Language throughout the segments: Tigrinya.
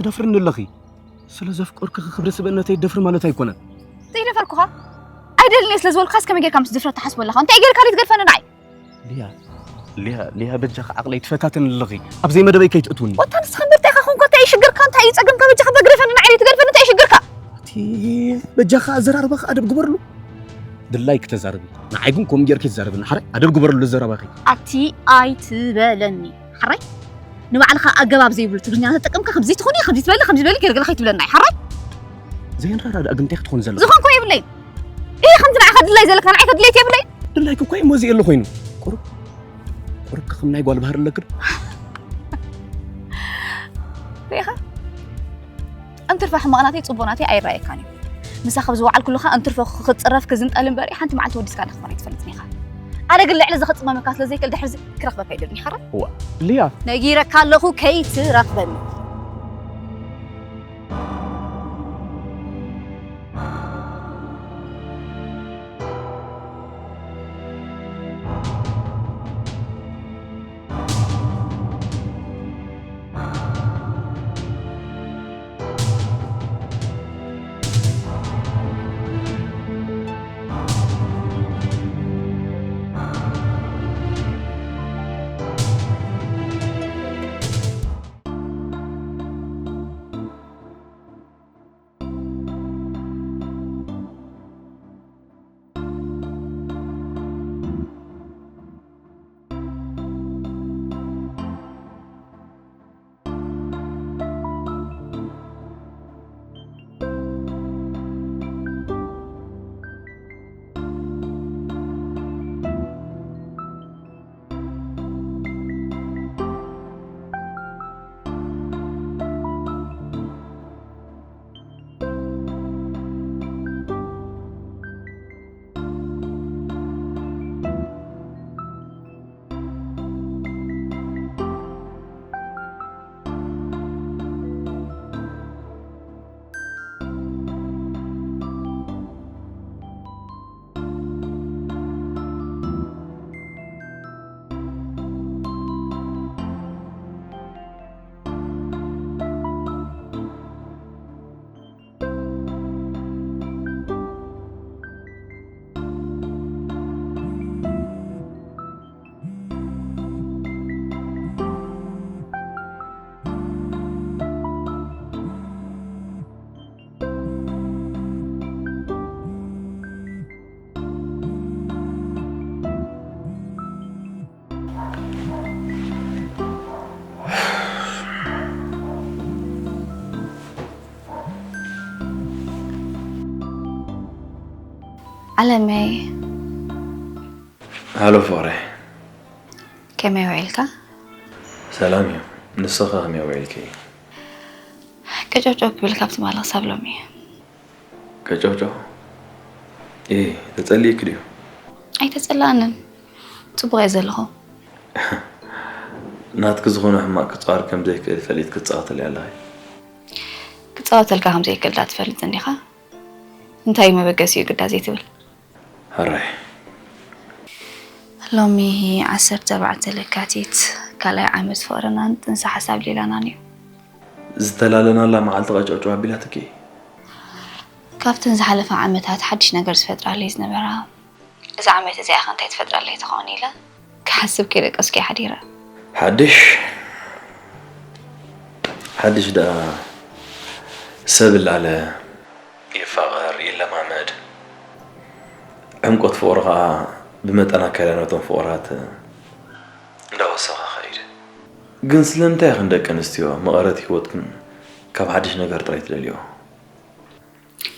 ደፍርኒ ኣለኺ። ስለ ዘፍቀርኩኺ ክብሪ ስብእነተይ ደፍሪ ማለት ኣይኮነን። ዘይደፈርኩኻ? ኣይደልን እየ ስለ ዝበልኩኻስ ከመይ ጌርካ ምስ ድፍረት ትሓስቦ ኣለኻ? እንታይ ጌርካ ድዩ ትገድፈኒ ንዓይ? ሊያ፣ ሊያ፣ ሊያ፣ በጃኻ ዓቕለይ ትፈታተኒ ኣለኺ። ኣብ ዘይመደበይ ከይትእትውኒ። ወታ ንስኻ እምበር እንታይ ኢኻ ኮንካ? እንታይ እዩ ሽግርካ? እንታይ እዩ ጸገምካ? በጃኻ እባ ግደፈኒ ንዓይ ትገድፈኒ እንታይ እዩ ሽግርካ? እቲ በጃኻ ኣዘራርባኻ ኣደብ ግበርሉ። ድላይኪ ተዛረቢ። ንዓይ ግን ከምኡ ጌርኪ ትዛረብኒ። ሓራይ ኣደብ ግበርሉ ዘረባኺ። ኣቲ ኣይትበለኒ። ሓራይ ንባዕልኻ ኣገባብ ዘይብሉ ትግርኛ ተጠቀምካ ከምዚ ትኾኒ፣ ከምዚ ትበሊ፣ ከምዚ በሊ ገለገለ ከይትብለኒ። ሓራይ ዘይንራዳዳእ ግን እንታይ ክትኾን ዘለካ? ዝኾንኩ የብለይን። እየ ከምቲ ንዓኻ ድላይ ዘለካ ንዓይ ከድለይት የብለይን። ድላይኪ እኮ እዩ መዚ የለ ኮይኑ። ቁሩብ፣ ቁሩብ ከም ናይ ጓል ባህሪ ኣለክድ። ሪኢኻ? እንትርፋ ሕማቕ ናተይ ጽቡቕ ናተይ ኣይረኣየካን እዩ። ምሳኻ ኣብ ዝወዓልኩሉ ኸኣ እንትርፎ ክጽረፍ ክዝንጠል እምበሪ ሓንቲ መዓልቲ ወዲስካ ንኽትመሪ ትፈልጥኒ ኢኻ። ኣነ ግን ልዕሊ እዚ ክጽመመካ ስለ ዘይክእል ድሕሪ እዚ ክረኽበካ ይደልኒ ሓራ። እዋ፣ ሊያ። ነጊረካ ኣለኹ ከይትረኽበኒ። ዓለመይ። ሃሎ ፍቕረይ። ከመይ ውዒልካ? ሰላም እዩ። ንስኻ ከመይ ውዒልኪ? ቀጨውጨው ክብል ካብ ትማሊ ክሳብ ሎሚ። ቀጨውጨው? ኤ፣ ተጸሊእኪ ድዩ? ኣይተጸላእንን። ጽቡቕ እየ ዘለኹ። ናትኪ ዝኾነ ሕማቕ ክጻወር ከም ዘይክእል ፈሊጥኪ ትጻወትለይ ኣለኺ። ክጻወተልካ ከም ዘይክእል ዳ ትፈልጥ እንዲኻ? እንታይ እዩ መበገሲኡ ግዳ ዘይትብል? ሕራይ። ሎሚ ዓሰርተ ኣርባዕተ ለካቲት ካልኣይ ዓመት ፍቕርናን ጥንሲ ሓሳብ ሌላናን እዩ። ዝተላለናላ መዓልቲ ቀጨውጨው ኣቢላትኪ? ካብተን ዝሓለፋ ዓመታት ሓድሽ ነገር ዝፈጥራለይ ዝነበራ፣ እዛ ዓመት እዚኣ ኸ እንታይ ትፈጥራለይ ትኸውን ኢለ ክሓስብ ከይደቀስኩ እየ ሓዲረ። ሓድሽ፣ ሓድሽ ደኣ ሰብ ላለ ይፋቐር፣ ይለማመድ። ዕምቆት ፍቕሩ ኸኣ ብመጠን ኣካይዳ ነቶም ፍቑራት እንዳወሰኸ ኸይድ። ግን ስለምንታይ ኢኽን ደቂ ኣንስትዮ መቐረት ህይወትክን ካብ ሓድሽ ነገር ጥራይ ትደልዮ?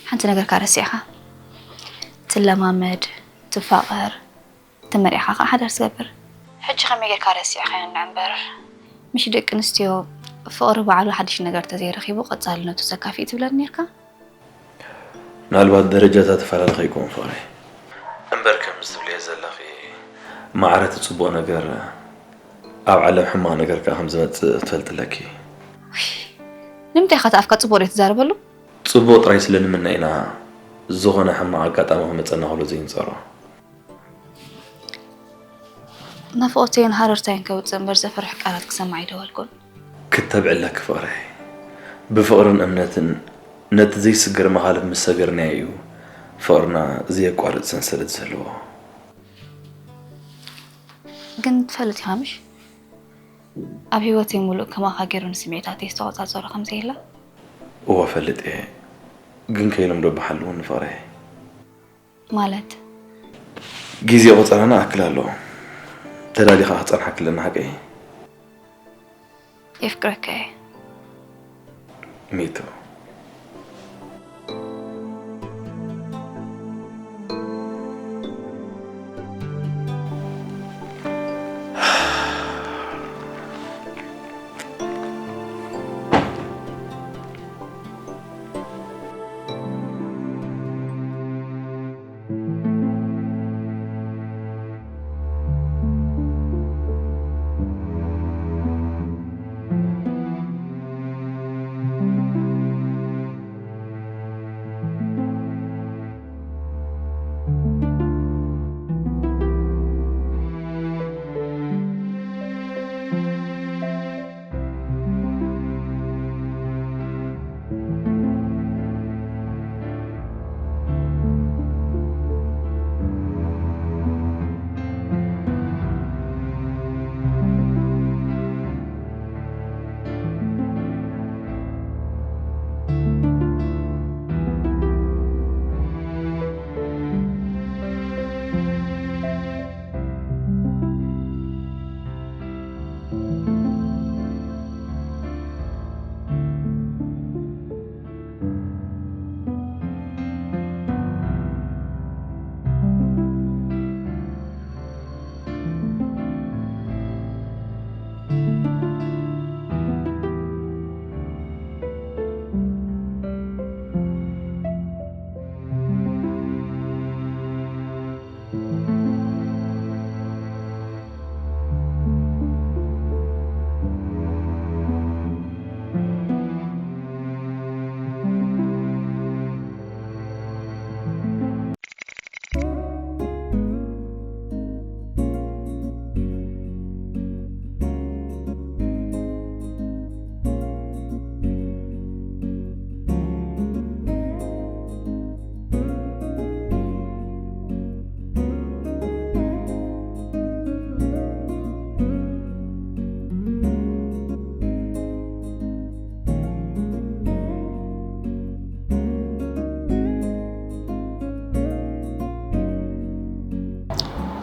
ሓንቲ ነገር ካ ረሲዕኻ? ትለማመድ፣ ትፋቐር፣ ተመሪዕኻ ኸዓ ሓዳር ትገብር። ሕጂ ከመይ ጌርካ ረሲዕኻዮ እንዳ እምበር፣ ምሽ ደቂ ኣንስትዮ ፍቕሪ ባዕሉ ሓድሽ ነገር ተዘይረኺቡ ቀጻልነቱ ዘካፍእ ትብለኒ ኔርካ? ምናልባት ደረጃታት ይፈላለኻ ይከውን ፍቕረይ። እምበር ከምዚ ትብልዮ ዘለኺ ማዕረ እቲ ጽቡቕ ነገር ኣብ ዓለም ሕማቕ ነገር ከኣ ከም ዝመጽእ ትፈልጢ ኣለኪ። ውይ፣ ንምንታይ ኢኻ እቲ ኣፍካ ጽቡቕ ዘይትዛረበሉ? ጽቡቕ ጥራይ ስለ ንምነ ኢና ዝኾነ ሕማቕ ኣጋጣሚ ክመጸና ከሎ ዘይንጸሮ። ናፍቖተይን ሃረርታይን ከውጽእ እምበር ዘፍርሕ ቃላት ክሰምዕ ኣይደወልኩን። ክተብዒ ኣለኪ ፍቕረይ። ብፍቕርን እምነትን ነቲ ዘይስገር መኻልፍ ምስ ሰገርናዮ እዩ ፍቕርና ዘየቋርጽ ሰንሰለት ዝህልዎ። ግን ትፈልጥ ኢኻ ምሽ? ኣብ ህይወተይ ሙሉእ ከማኻ ገይሩ ንስምዒታተይ ዝተቖጻጸሮ ከም ዘየለ። እወ እፈልጥ እየ፣ ግን ከይልምዶ ብሓልውን ንፍቕረይ። ማለት? ግዜ ቆጸራና ኣክል ኣሎ። ተዳሊኻ ክጸንሓ ክለና ሓቀይ። የፍቅረካ እየ። ሚቱ።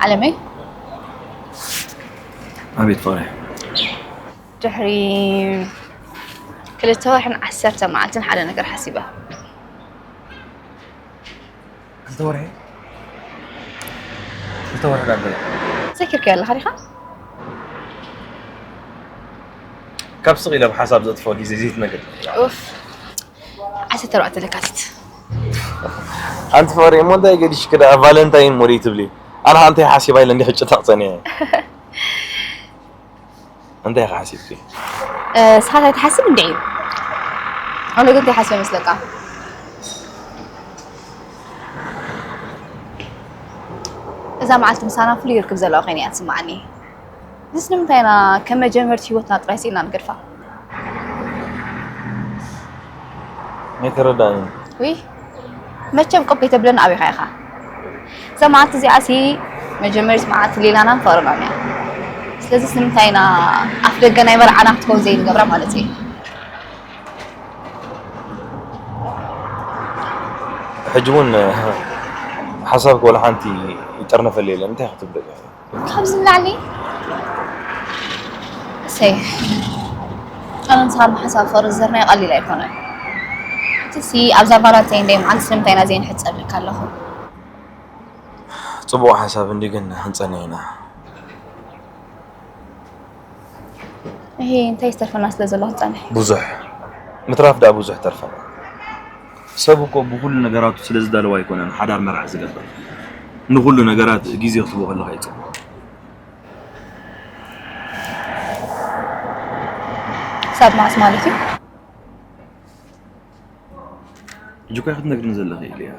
ዓለመይ፣ ኣቤት ፍቕረይ። ድሕሪ ክልተ ወርሕን ዓሰርተ መዓልትን ሓደ ነገር ሓሲበ። ክልተ ወርሒ? ክልተ ወርሒ ዳበለ? ዘኪርካዮ ኣለኻ ዲኻ? ካብ ስቕ ኢለ ብሓሳብ ዘጥፍኦ ግዜ ዘይትነግር። ኡፍ፣ ዓሰርተ ኣርባዕተ ለካቲት። ኣንቲ ፍቕረይ፣ እሞ እንታይ ገዲሽኪ ደኣ ቫለንታይን ሞዲ ትብሊ? ኣነ ኸኣ እንታይ ሓሲባ ኢለ እንዲኺ ጭተቕ ጸኒሐ። እንታይ ኢኻ ሓሲብኪ? እ፣ ንስኻ እንታይ ትሓስብ እንድዒ? ኣነ ግን እንታይ ሓስበ ይመስለካ? እዛ መዓልቲ ምሳና ፍሉይ ርክብ ዘለዋ ኮይና እያ ትስምዓኒ። ንስ ንምንታይ ኢና ከም መጀመርቲ ህይወትና ጥራይ ስኢልና ንገድፋ? ኣይተረዳእንን። ውይ፣ መቸም ቆብ ከይተብለኒ ኣበይኻ ኢኻ? እዛ መዓልቲ እዚኣሲ መጀመሪት መዓልቲ ሌላናን ፍቕርናን እያ። ስለዚስ ንምንታይ ኢና ኣፍ ደገ ናይ መርዓና ክትከውን ዘይንገብራ ማለት እዩ? ሕጂ እውን ሓሳብኪ ወላ ሓንቲ ይጠርነፈለይ የለን። እንታይ ክትብል ደሊኺ? ካብዚ ንላዕሊ? እሰይ፣ ኣነን ንስኻን ብሓንሳብ ፍቕሪ ዝዘርናዮ ቀሊል ኣይኮነን። እቲሲ ኣብዛ ቫላንታይን ደይ መዓልቲ ስለምንታይ ኢና ዘይንሕጸብ ኢልካ ኣለኹ? ጽቡቕ ሓሳብ እንዲ ግን ክንጸንሕ ኢና። እሄ፣ እንታይ ዝተርፈና ስለ ዘሎ ክንጸንሕ? ብዙሕ። ምትራፍ ደኣ ብዙሕ ተርፈና። ሰብ እኮ ብኹሉ ነገራቱ ስለ ዝዳለወ ኣይኮነን ሓዳር መርዓ ዝገብር። ንኹሉ ነገራት ግዜ ክትቦ ከለኻ እዩ ጽቡቕ። ክሳብ መዓስ ማለት እዩ? ሕጂ እኮ ክትነግርኒ ዘለኺ ኢለ እያ።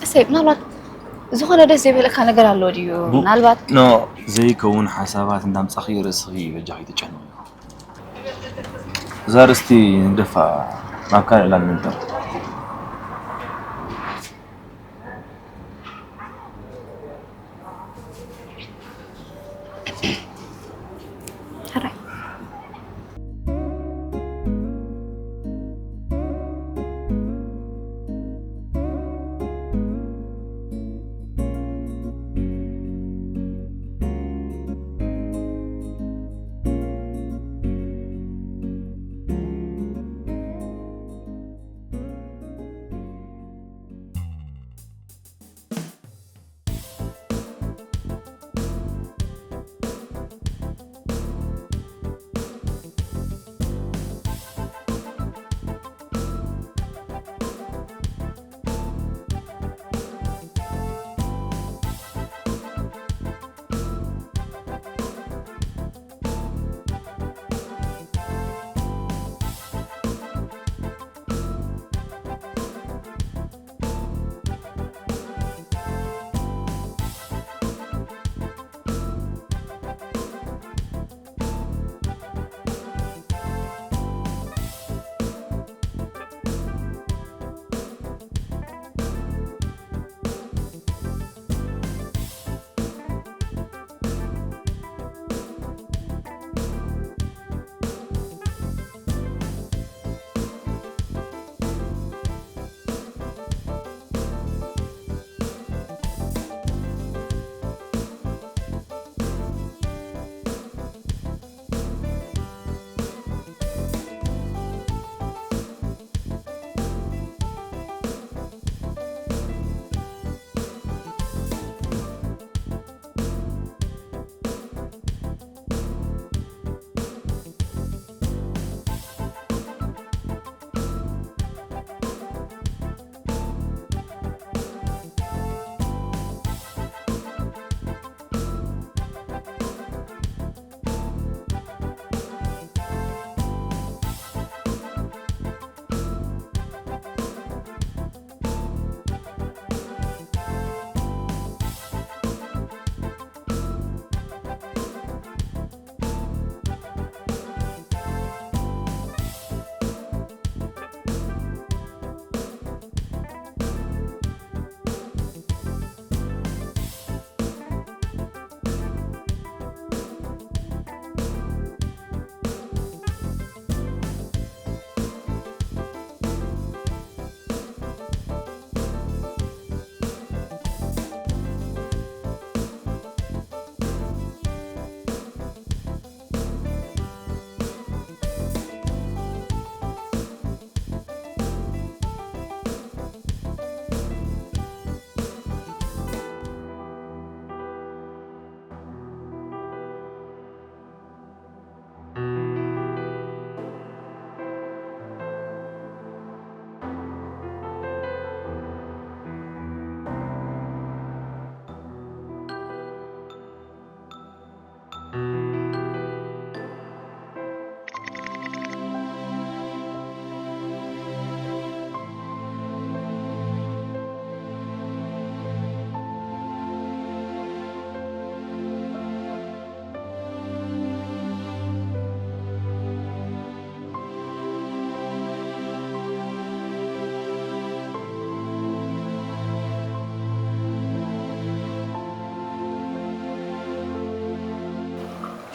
እሰይ፣ ምናልባት ዝኾነ ደስ ዘይበለካ ነገር ኣሎ ድዩ? ቡ- ምናልባት ኖ፣ ዘይከውን ሓሳባት እንዳምጻኺ ርእስኺ በጃኺ ትጨንቂ። እዛ ርእስቲ ንግደፋ፣ ናብ ካልእ ዕላል ንምደብ። ሕራይ።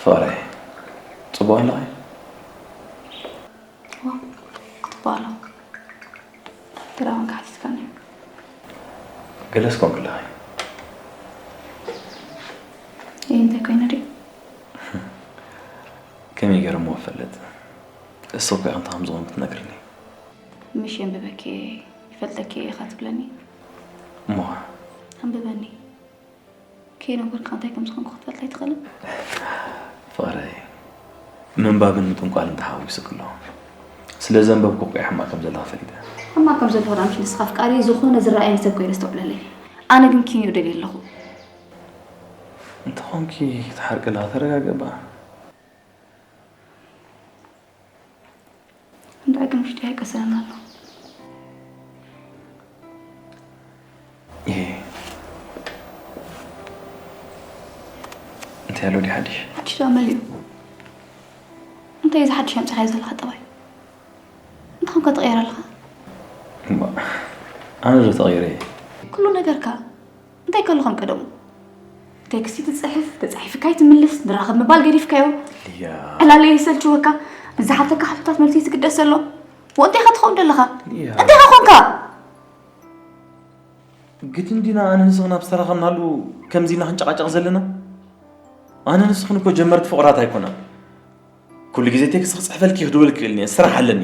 ፍቕረይ፣ ጽቡቕ ኣለኺ? እዋ፣ ጽቡቕ ኣለኹ። ግዳ እውን ክሓሲስካኒ። ገለስ ኮንክ ኣለኺ። እይ፣ እንታይ ኮይነ ድዩ? ከመይ ገይረ እሞ እፈልጥ? እሱ እኮ ከምቲ ከም ዝኾንኩ ትነግርኒ። ምሽ የንብበኪ እየ፣ ይፈልጠኪ እየ ኢኻ ትብለኒ። እሞ? ኣንብበኒ። ከይነገርካ እንታይ ከም ዝኾንኩ ክትፈልጥ ኣይትኽእልን? ፍቕረይ፣ ምንባብን ምጥንቋልን ተሓዋዊሱ ኣሎ። ስለ ዘንበብኩ እኮ እየ ሕማቕ ከም ዘለኻ ፈሊጠ። ሕማቕ ከም ዘለኹ ደኣ ምሽ ንስኻ ኣፍቃሪ ዝኾነ ዝረኣየኒ ሰብ ኮይነ ኣስተውዕለለይ። ኣነ ግን ኪንዮ ደልየ ኣለኹ። እንተኾንኪ ክትሓርቂ ኣለኻ፣ ተረጋግእ እባ። እንዳ ግን ውሽጢ ኣይቀሰንን ኣሎ። እየ። እንታይ ኣሎ ድዩ ሓድሽ? ሓድሽ ደኣ መሊኡ። እንታይ እዚ ሓድሽ ኣምጺኻዮ ዘለኻ ጠባይ? ትቕየር ኣለኻ? እሞ ኣነ ዶ ተቐይረ እየ? ኩሉ ነገርካ እንታይ ከሎ ከም ቀደሙ? ቴክስቲ ትጽሕፍ፣ ተጻሒፍካ ይትምልስ፣ ንራኸብ ምባል ገዲፍካዮ። ሊያ ዕላለ ይሰልችወካ። ንዝሓተካ ሕቶታት መልሲ ትግደስ ዘሎ። ወ እንታይ ኢኻ ትኸውን ዘለኻ? ሊያ እንታይ ኢኻ ኾንካ? ግድ እንዲና ኣነ ንስኽን ኣብ ዝተራኸብናሉ ከምዚ ኢና ክንጨቃጨቕ ዘለና? ኣነ ንስኽን እኮ ጀመርቲ ፍቑራት ኣይኮና። ኩሉ ግዜ ቴክስት ክጽሕፈልኪ ክድውል ክእል እየ፣ ስራሕ ኣለኒ።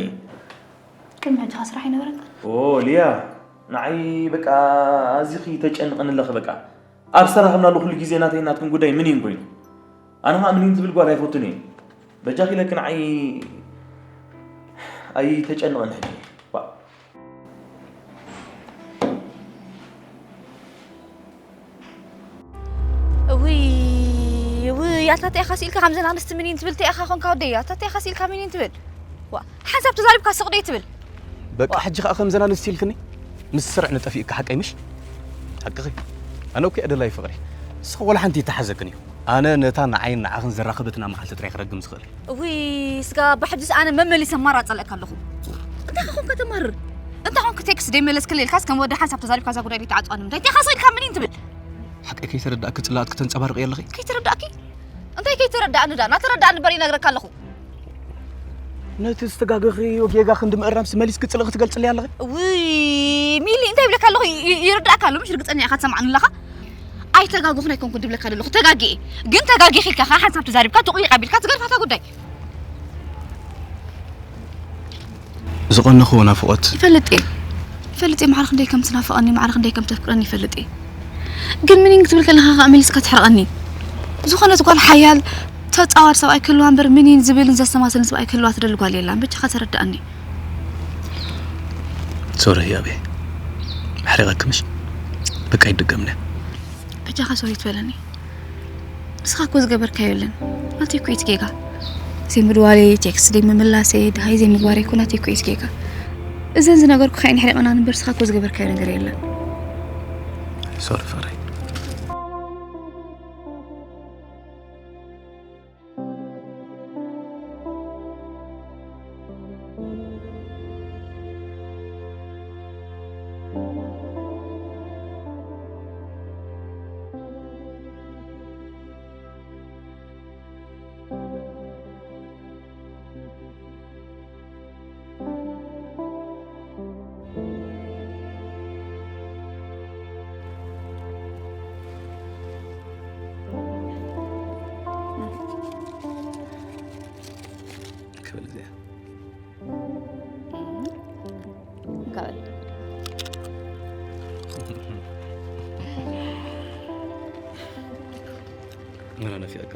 ቅድሚ ሕጂ ኸ ስራሕ ኣይነበረካ? ኦ ሊያ፣ ንዓይ በቃ ኣዚኺ ተጨንቕኒ ኣለኺ በቃ። ኣብ ዝተራኸብናሉ ኩሉ ግዜ ናተይ ናትክን ጉዳይ ምን እዩ ኮይኑ? ኣነ ኸኣ ምን እዩ ዝብል ጓል ኣይፈቱን እየ። በጃኺ ኢለኪ ንዓይ ኣይተጨንቕን ሕጂ። ዋ። እውይ እውይ ኣታ እንታይ ኢኻ ስኢልካ ከምዘን ኣንስቲ ምኒን ትብል እንታይ ኢኻ ኾንካ ወደይ ኣታ እንታይ ኢኻ ስኢልካ ምኒን ትብል ዋ ሓንሳብ ተዛሪብካ ስቕ ደይ ትብል በቃ ሕጂ ከዓ ከምዘን ኣንስቲ ኢልክኒ ምስ ስርዕ ንጠፊእካ ሓቀይ ምሽ ሓቅኺ ኣነ እኮ ኣደላይ ፍቕሪ እስኸ ወላ ሓንቲ ይተሓዘክን እዩ ኣነ ነታ ንዓይን ንዓኽን ዘራኸበትና መዓልቲ ጥራይ ክረግም ዝኽእል እውይ ስጋ ኣባ ሕጅስ ኣነ መመሊሰ ማራ ጸለእካ ኣለኹ እንታይ ኾንካ ተማርር እንታይ ኾንክ ቴክስት ደይመለስክለይ ኢልካስ ከም ወዲ ሓንሳብ ተዛሪብካ እዛ ጉዳይ ደይትዓጽዋ ንምንታይ እንታይ ኢኻ ስቕ ኢልካ ምኒን ትብል ሓቀይ ከይተረዳእኪ ጽላኣት ክተንጸባርቂ ኣለኺ ከይተረዳእኪ እንታይ ከይተረዳእኒ ዳ ናተረዳእኒ በር ይነግረካ ኣለኹ ነቲ ዝተጋገኺዮ ጌጋ ክንዲ ምእራምሲ መሊስኪ ጽልኢ ክትገልጽለይ ኣለኺ ውይ ሚሊ እንታይ ይብለካ ኣለኹ ይ- ይ- ይርዳእካ ኣሎ ምሽ ርግፀኛ ኢኻ ትሰማዕኒ ኣለኻ ኣይተጋገኹን ኣይኮንኩን ድብለካ ዘለኹ ተጋጊኤ ግን ተጋጊኺ ኢልካ ከዓ ሓንሳብ ተዛሪብካ ትቑይቕ ኣቢልካ ትገድፋታ ጉዳይ ዝቐነኽዎ ናፍቖት ይፈልጥ እየ ይፈልጥ እየ ማዕረ ክንደይ ከም ትናፍቐኒ ማዕረ ክንደይ ከም ተፍቅረኒ ይፈልጥ እየ ግን ምኒን ክትብል ከለኻ ከዓ መሊስካ ትሕርቐኒ ዝኾነት ጓል ሓያል ተፃዋር ሰብኣይ ክህልዋ እምበር ምኒን ዝብልን ዘስተማስልን ሰብኣይ ክህልዋ ትደሊ ጓል የላን በጃኻ ተረዳእኒ ሶሪ ህያበይ ኣሕሪቐኪ ምሽ በቃ ይድገምኒ በጃኻ ሶሪ ትበለኒ ንስኻ እኮ ዝገበርካዮ የለን ናተይ እኮ እዩ እቲ ጌጋ ዘይምድዋለይ ቴክስት ዘይምምላሰይ ድሃይ ዘይምግባረይ እኮ ናተይ እኮ እዩ እቲ ጌጋ እዘን ዝነገርኩኻ እየን ኣሕሪቐናኒ እምበር ንስኻ እኮ ዝገበርካዮ ነገር የለን ሶሪ ፍቕረይ ክብል እዚኣ እንካበል ምና ነፊቐካ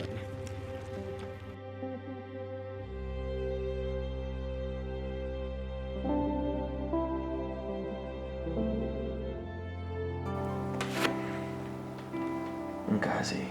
እንካ ሓሰይ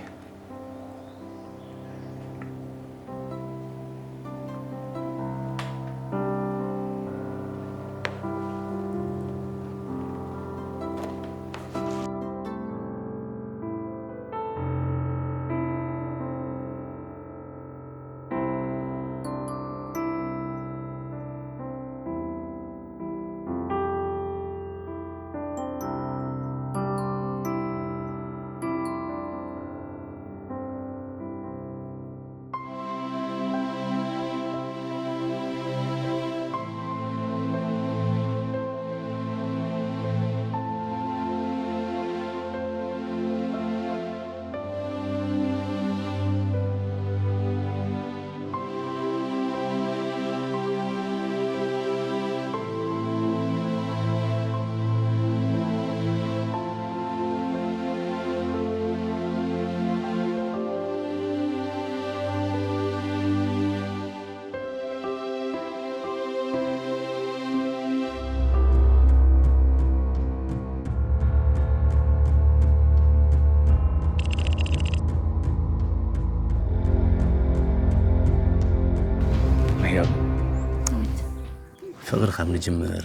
ፍቕሪ ካብ ንጅምር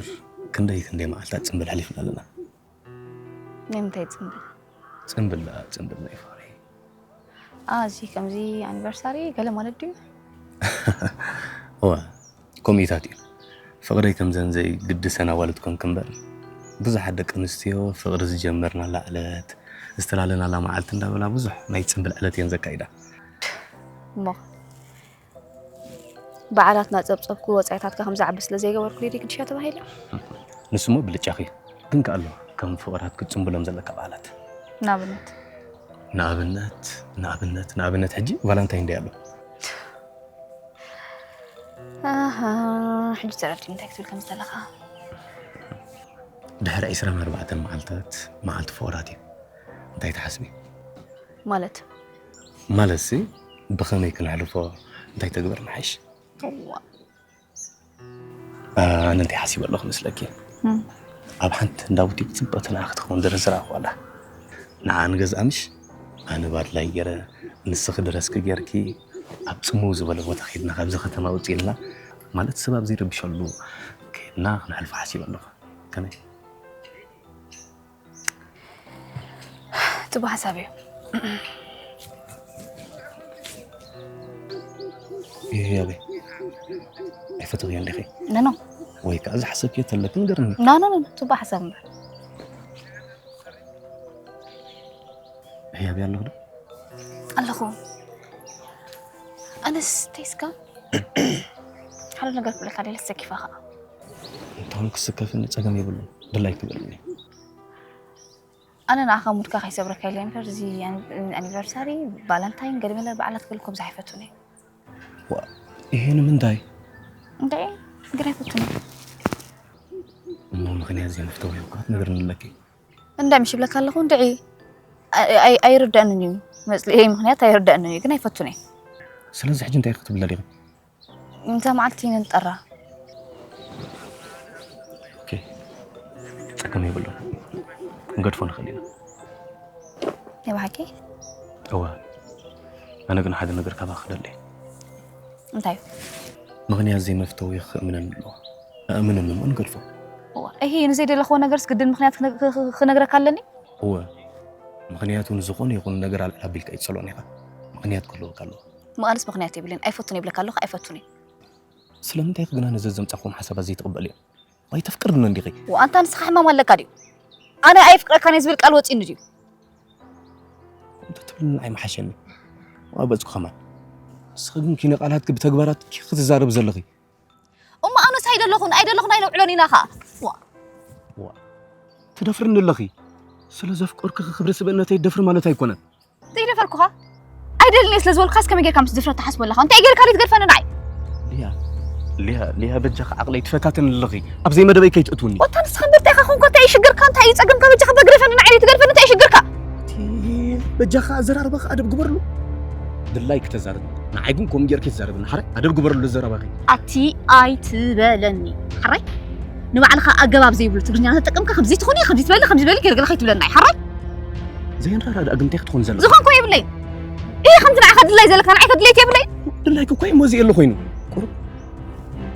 ክንደይ ክንደይ መዓልታት ፅምብል ሓሊፍና ኣለና ናይ ምንታይ ፅምብል ፅምብል ደኣ ፅምብል ናይ ፍቕሪ እዚ ከምዚ ኣኒቨርሳሪ ገለ ማለት ድዩ እዋ ከምኡታት እዩ ፍቕረይ ከምዘን ዘይግድሰን ኣዋልድ ኮንክ እምበር፣ ብዙሓት ደቂ ኣንስትዮ ፍቕሪ ዝጀመርናላ ዕለት፣ ዝተላለናላ መዓልቲ እንዳበላ ብዙሕ ናይ ጽምብል ዕለት እየን ዘካይዳ። እሞ በዓላትና ጸብጸብኩ፣ ወጻኢታትካ ከም ዝዓቢ ስለ ዘይገበርኩ ድዩ ግድሻ ተባሂለ? ንስሞ ብልጫኺ ግን ከኣሎ ከም ፍቕራት ክትጽምብሎም ዘለካ በዓላት። ንኣብነት ንኣብነት ንኣብነት ንኣብነት ሕጂ ቫላንታይን ደይ ኣሎ። ኣሃ፣ ሕጂ ተረዲእ እንታይ ክትብል ከም ዘለኻ። ድሕሪ ዕስራን ኣርባዕተን መዓልታት መዓልቲ ፍቕራት እዩ። እንታይ ትሓስቢ? ማለት ማለትሲ ብኸመይ ክነሕልፎ እንታይ ተግበር ንሓይሽ? እዋ ኣነ እንታይ ሓሲበ ኣለኹ መስለኪ? ኣብ ሓንቲ እንዳ ቡቲክ ጽብቕቲ ንዓ ክትኸውን ዝርዝር ኣኽዋላ። ንዓ ንገዝኣ ምሽ ኣነ ባድላይ ገይረ ንስኺ ድረስኪ ገይርኪ ኣብ ጽምው ዝበለ ቦታ ኸይድና ካብዚ ከተማ ውጽእ ኢልና ማለት ሰብ ኣብ ዘይረብሸሉ ከይድና ክነሕልፎ ሓሲበ ኣለኹ። ከመይ? ጽቡቅ ሓሳብ እዩ። ይህያበይ ኣይፈትኽዮ እንዲኺ ነኖ ወይ ከዓ ዝሓሰብክዮ ተለኪ ንገርኒ። ናኖ ጽቡቅ ሓሳብ እምበር ህያብ ኣለኹ ዶ? ኣለኹ። ኣነስ ተይስካ ሓደ ነገር ክብለካ ደለ ሰኪፋ ከዓ እንታሁን ክስከፍኒ ጸገም የብሉን። ድላይ ክበልኒ ኣነ ንኣኻ ሙድካ ከይሰብረካ ኢለ እምበር እዚ ኣኒቨርሳሪ ቫለንታይን ገለመለ በዓላት ክብል ኮም ዝሓይፈቱኒ ዋ ይሄ ንምንታይ? እንታይ ግን ኣይፈቱኒ እሞ ምኽንያት ዘይመፍተው ይውቃት ነገር ንለኪ እንታይ ምሽ ይብለካ ኣለኹ እንድዒ ኣይርዳእንን እዩ መፅልኤ ምክንያት ኣይርዳእንን እዩ ግን ኣይፈቱን እየ ስለዚ ሕጂ እንታይ ክትብል ደሊኹ እንተ መዓልቲ ነንጠራ ጸገም የብሉ ክንገድፎ ንኽእል ኢና ናይ ብሓቂ እወ ኣነ ግን ሓደ ነገር ካባኺ ክደሊ እንታይ ምኽንያት ዘይመፍተው ይኽእምነን ኣለዎ ኣእምነን እሞ ንገድፎ እሄ ንዘይደለኽዎ ነገርስ ግድን ምክንያት ክነግረካ ኣለኒ እወ ምኽንያቱ ንዝኾነ ይኹን ነገር ኣልዕል ኣቢልካ ይጸልኦን ኢኻ ምኽንያት ክህልወካ ኣለዎ መቓንስ ምኽንያት የብልን ኣይፈቱን ይብለካ ኣለኹ ኣይፈቱን እዩ ስለምንታይ ግና ነዚ ዘምጻኹም ሓሳባት ዘይትቕበል እዮም ኣይተፍቅርኒ እንዲኺ ኣንታ ንስኻ ሕማም ኣለካ ድዩ ኣነ ኣይፍቅረካን እየ ዝብል ቃል ወፂኒ ድዩ እንተትብልኒ ኣይምሓሸኒ ኣበፅኩ ከማን ንስኺ ግን ኪነ ቃላትኪ ብተግባራት ክትዛረብ ዘለኺ እሞ ኣነስ ኣይደለኹን ኣይደለኹን ኣይነውዕሎን ኢና ኸዓ ትደፍርኒ ኣለኺ ስለ ዘፍቀርኩ ክብሪ ስብእነተይ ደፍሪ ማለት ኣይኮነን ዘይደፈርኩኻ ኣይደልን እየ ስለ ዝበልካስ ከመይ ጌርካ ምስ ድፍረት ትሓስቦ ኣለኻ እንታይ ጌርካ ዶ ትገድፈኒ ንዓይ ሊያ ሊያ ሊያ በጃኻ ዓቕለይ ትፈታተኒ ኣለኺ ኣብ ዘይመደበይ ከይትእትውኒ ወታ ንስኻ እምበር እንታይ ኢኻ ኮንካ እንታይ እዩ ሽግርካ እንታይ እዩ ጸገምካ በጃኻ በግደፈኒ ንዓይ ትገድፈኒ እንታይ እዩ ሽግርካ በጃኻ ኣዘራርባኻ ኣደብ ግበርሉ ድላይክ ተዛረብ ንዓይ ግን ከምኡ ጌርኪ ትዛረብኒ ሓራይ ኣደብ ግበርሉ ዘረባኺ ኣቲ ኣይትበለኒ ሓራይ ንባዕልኻ ኣገባብ ዘይብሉ ትግርኛ ተጠቀምካ ከምዚ ትኾኒ ከምዚ ትበሊ ከምዚ በሊ ገለገለ ከይትብለኒ ሓራይ ዘየንራራ ደኣ ግን እንታይ ክትኾን ዘለካ ዝኾንኩ የብለይ ይህ ከምዚ ንዓኻ ድላይ ዘለካ ንዓይ ከድለይት የብለይ ድላይክ እኮ እሞ እዚ የለ ኮይኑ ቁሩብ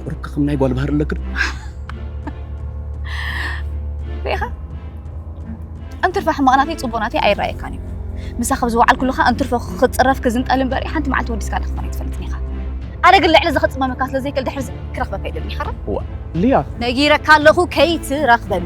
ቁሩብ ከም ናይ ጓል ባህር ኣለክን ሪኢኻ እንትርፋ ሕማቕ ናተይ ፅቡቕ ናተይ ኣይረኣየካን እዩ ምሳኻ ብዝወዓል ኩሉኻ እንትርፎ ክፅረፍ ክዝንጠል እምበር ሓንቲ መዓልቲ ወዲስካ ኣለኽፋን ኣይትፈልጥን ኢኻ ኣነ ግን ልዕሊ እዚ ክፅመመካ ስለ ዘይክእል ድሕሪ ክረኽበካ ይደልኒ ሓራ ሊያ ነጊረካ ኣለኹ ከይትረኽበኒ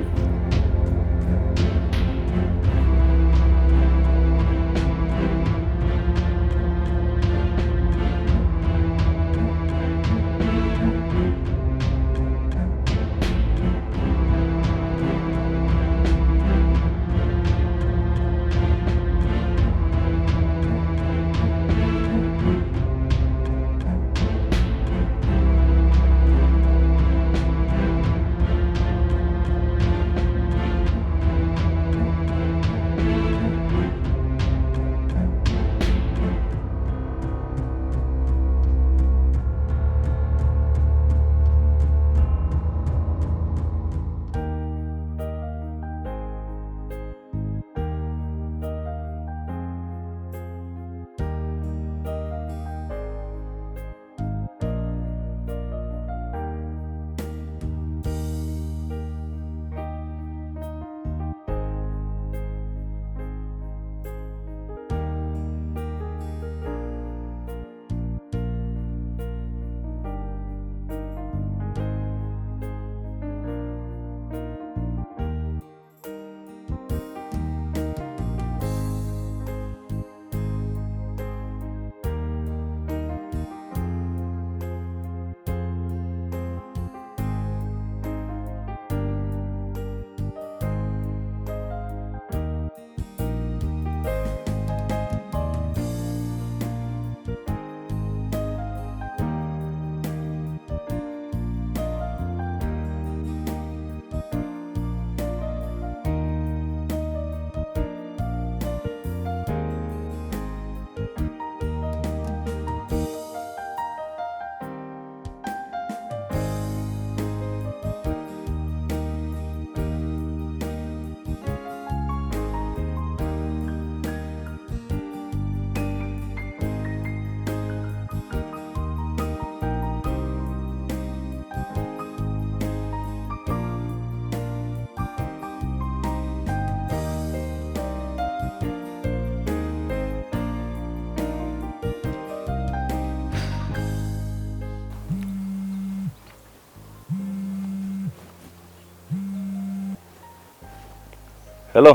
ሄሎ፣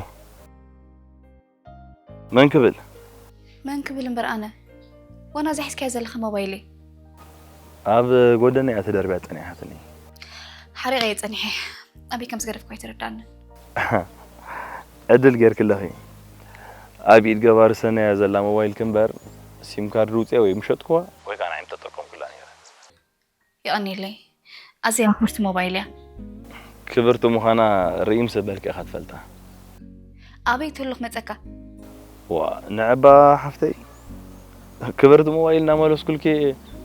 መን ክብል? መን ክብል እምበር ኣነ። ዋና እዛ ሒዝካያ ዘለኻ ሞባይለይ። ኣብ ጎደና እያ ተደርብያ ጸኒሓትኒ። ሓሪቐ እየ ጸኒሐ። ኣበይ ከም ዝገደፍኳ ኣይተረዳኣንን። ዕድል ጌርክለኺ። ኣብ ኢድ ገባሪ ሰናይ እያ ዘላ ሞባይልኪ እምበር፣ ሲም ካርድ ውፅያ ወይ ምሸጥኩዋ ወይ ከዓ ንዓይ ምተጠቀምኩላ ነይረ። የቐንየለይ። ኣዝያ ክብርቲ ሞባይል እያ። ክብርቲ ምዃና ርእይ ምስ በልኪ ኢኻ ትፈልጣ። ኣበይ ትህሉ ክመፀካ? ዋ፣ ንዕባ ሓፍተይ፣ ክብርቲ ሞባይል እናመለስኩልኪ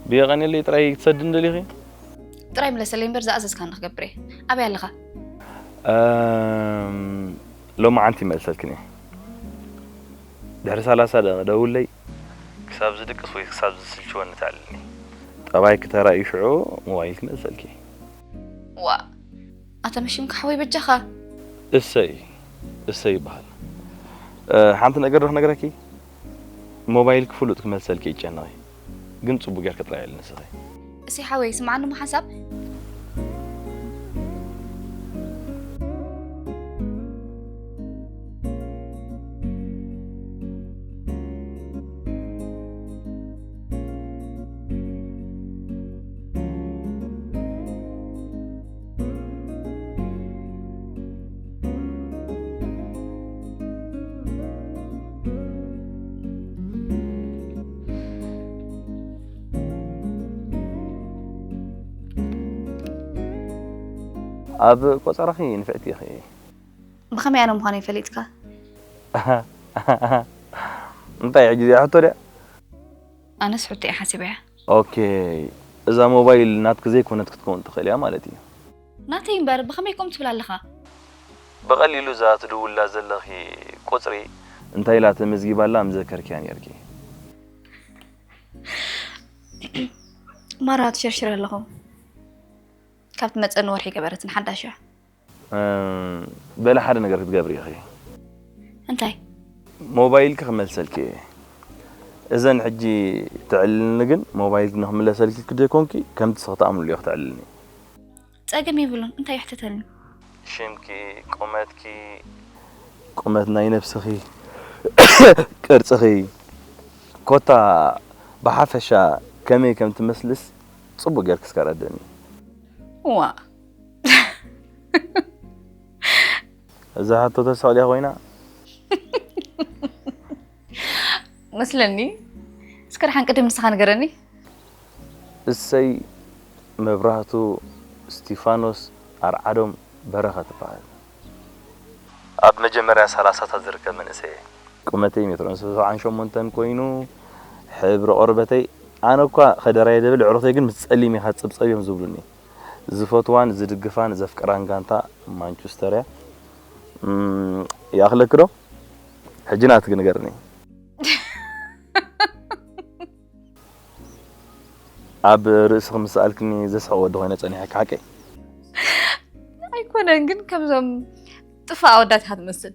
ብየቐንየለይ ጥራይ ክትሰድኒ ደሊኺ? ጥራይ ምለሰለይ እምበር ዝኣዘዝካኒ ክገብር እየ። ኣበይ ኣለኻ? እም፣ ሎማዓንቲ ይመልሰልክን እየ። ድሕሪ ሰላሳ ደቂቕ ደውለይ፣ ክሳብ ዝድቅስ ወይ ክሳብ ዝስልችወኒ ተዕልልኒ። ጠባይኪ ተራእዩ ሽዑ ሞባይልኪ መልሰልኪ። ዋ፣ ኣታ መሽምካ ሓወይ በጃኻ። እሰይ፣ እሰይ ይበሃል። እ፣ ሓንቲ ነገር ዶ ክነግረኪ? ሞባይልኪ ፍሉጥ ክመልሰልኪ ይጨነቒ። ግን ጽቡቅ ጌርኪ ጥራይ ኢልኒ ንስኺ። እሰይ ሓወይ፣ ስምዓኒ እሞ ሓንሳብ። ኣብ ቆጸራኺ ንፍዕቲ ኢኺ። ብኸመይ ኣነ ምዃነይ ፈሊጥካ? እንታይ ሕጂ እዚኣ ሕቶ ድያ? ኣነስ ሕቶ እየ ሓሲበያ። ኦኬ፣ እዛ ሞባይል ናትኪ ዘይኮነት ክትከውን ትኽእል እያ ማለት እዩ። ናተይ እምበር ብኸመይ ከምኡ ትብል ኣለኻ? ብቐሊሉ እዛ ትድውላ ዘለኺ ቁጽሪ እንታይ ኢላ ተመዝጊባላ ምዘከርክያ ነርኪ? ማራ ትሸርሽር ኣለኹ። ካብ ትመፀኒ ወርሒ ገበረትን ሓዳሽ እያ። እም፣ በሊ ሓደ ነገር ክትገብሪ ኢኺ። እንታይ? ሞባይልኪ ክመልሰልኪ እየ። እዘን ሕጂ ትዕልልኒ ግን ሞባይልኪ ንክምለሰልኪ ክደይኮንኪ ከምቲ ስኺ ትኣምንሉ ኢኺ ትዕልልኒ። ፀገም የብሉን። እንታይ ይሕተተኒ? ሽምኪ፣ ቁመትኪ፣ ቁመት ናይ ነብስኺ፣ ቅርጽኺ፣ ኮታ ብሓፈሻ ከመይ ከም ትመስልስ ጽቡቅ ጌርኪ እስከ ረድእኒ። ዋ፣ እዛ ሕቶ ተስቕ ድያ ኮይና? መስለኒ። እስከ ደሓን ቅድም ንስኻ ንገረኒ። እሰይ መብራህቱ እስቲፋኖስ ኣርዓዶም በረኸት ትበሃል። ኣብ መጀመርያ ሰላሳታት ዝርከብ መንእሰይ እየ። ቁመተይ ሜትሮን ሰብዓን ሸሞንተን ኮይኑ፣ ሕብሪ ቆርበተይ፣ ኣነ እኳ ከደራየ ደብል፣ ኣዕሩኽተይ ግን ምስ ጸሊም ኢኻ ትጽብጸብ እዮም ዝብሉኒ። ዝፈትዋን ዝድግፋን ዘፍቅራን ጋንታ ማንቸስተር እያ። እም፣ ይኣኽለኪ ዶ? ሕጂ ናትኪ ንገርኒ። ኣብ ርእስኺ ምስ ሰኣልክኒ ዘስሕቕ ወዲ ኮይነ ጸኒሐኪ ሓቀይ? ኣይኮነን ግን ከምዞም ጥፋእ ኣወዳት ኢኻ ትመስል።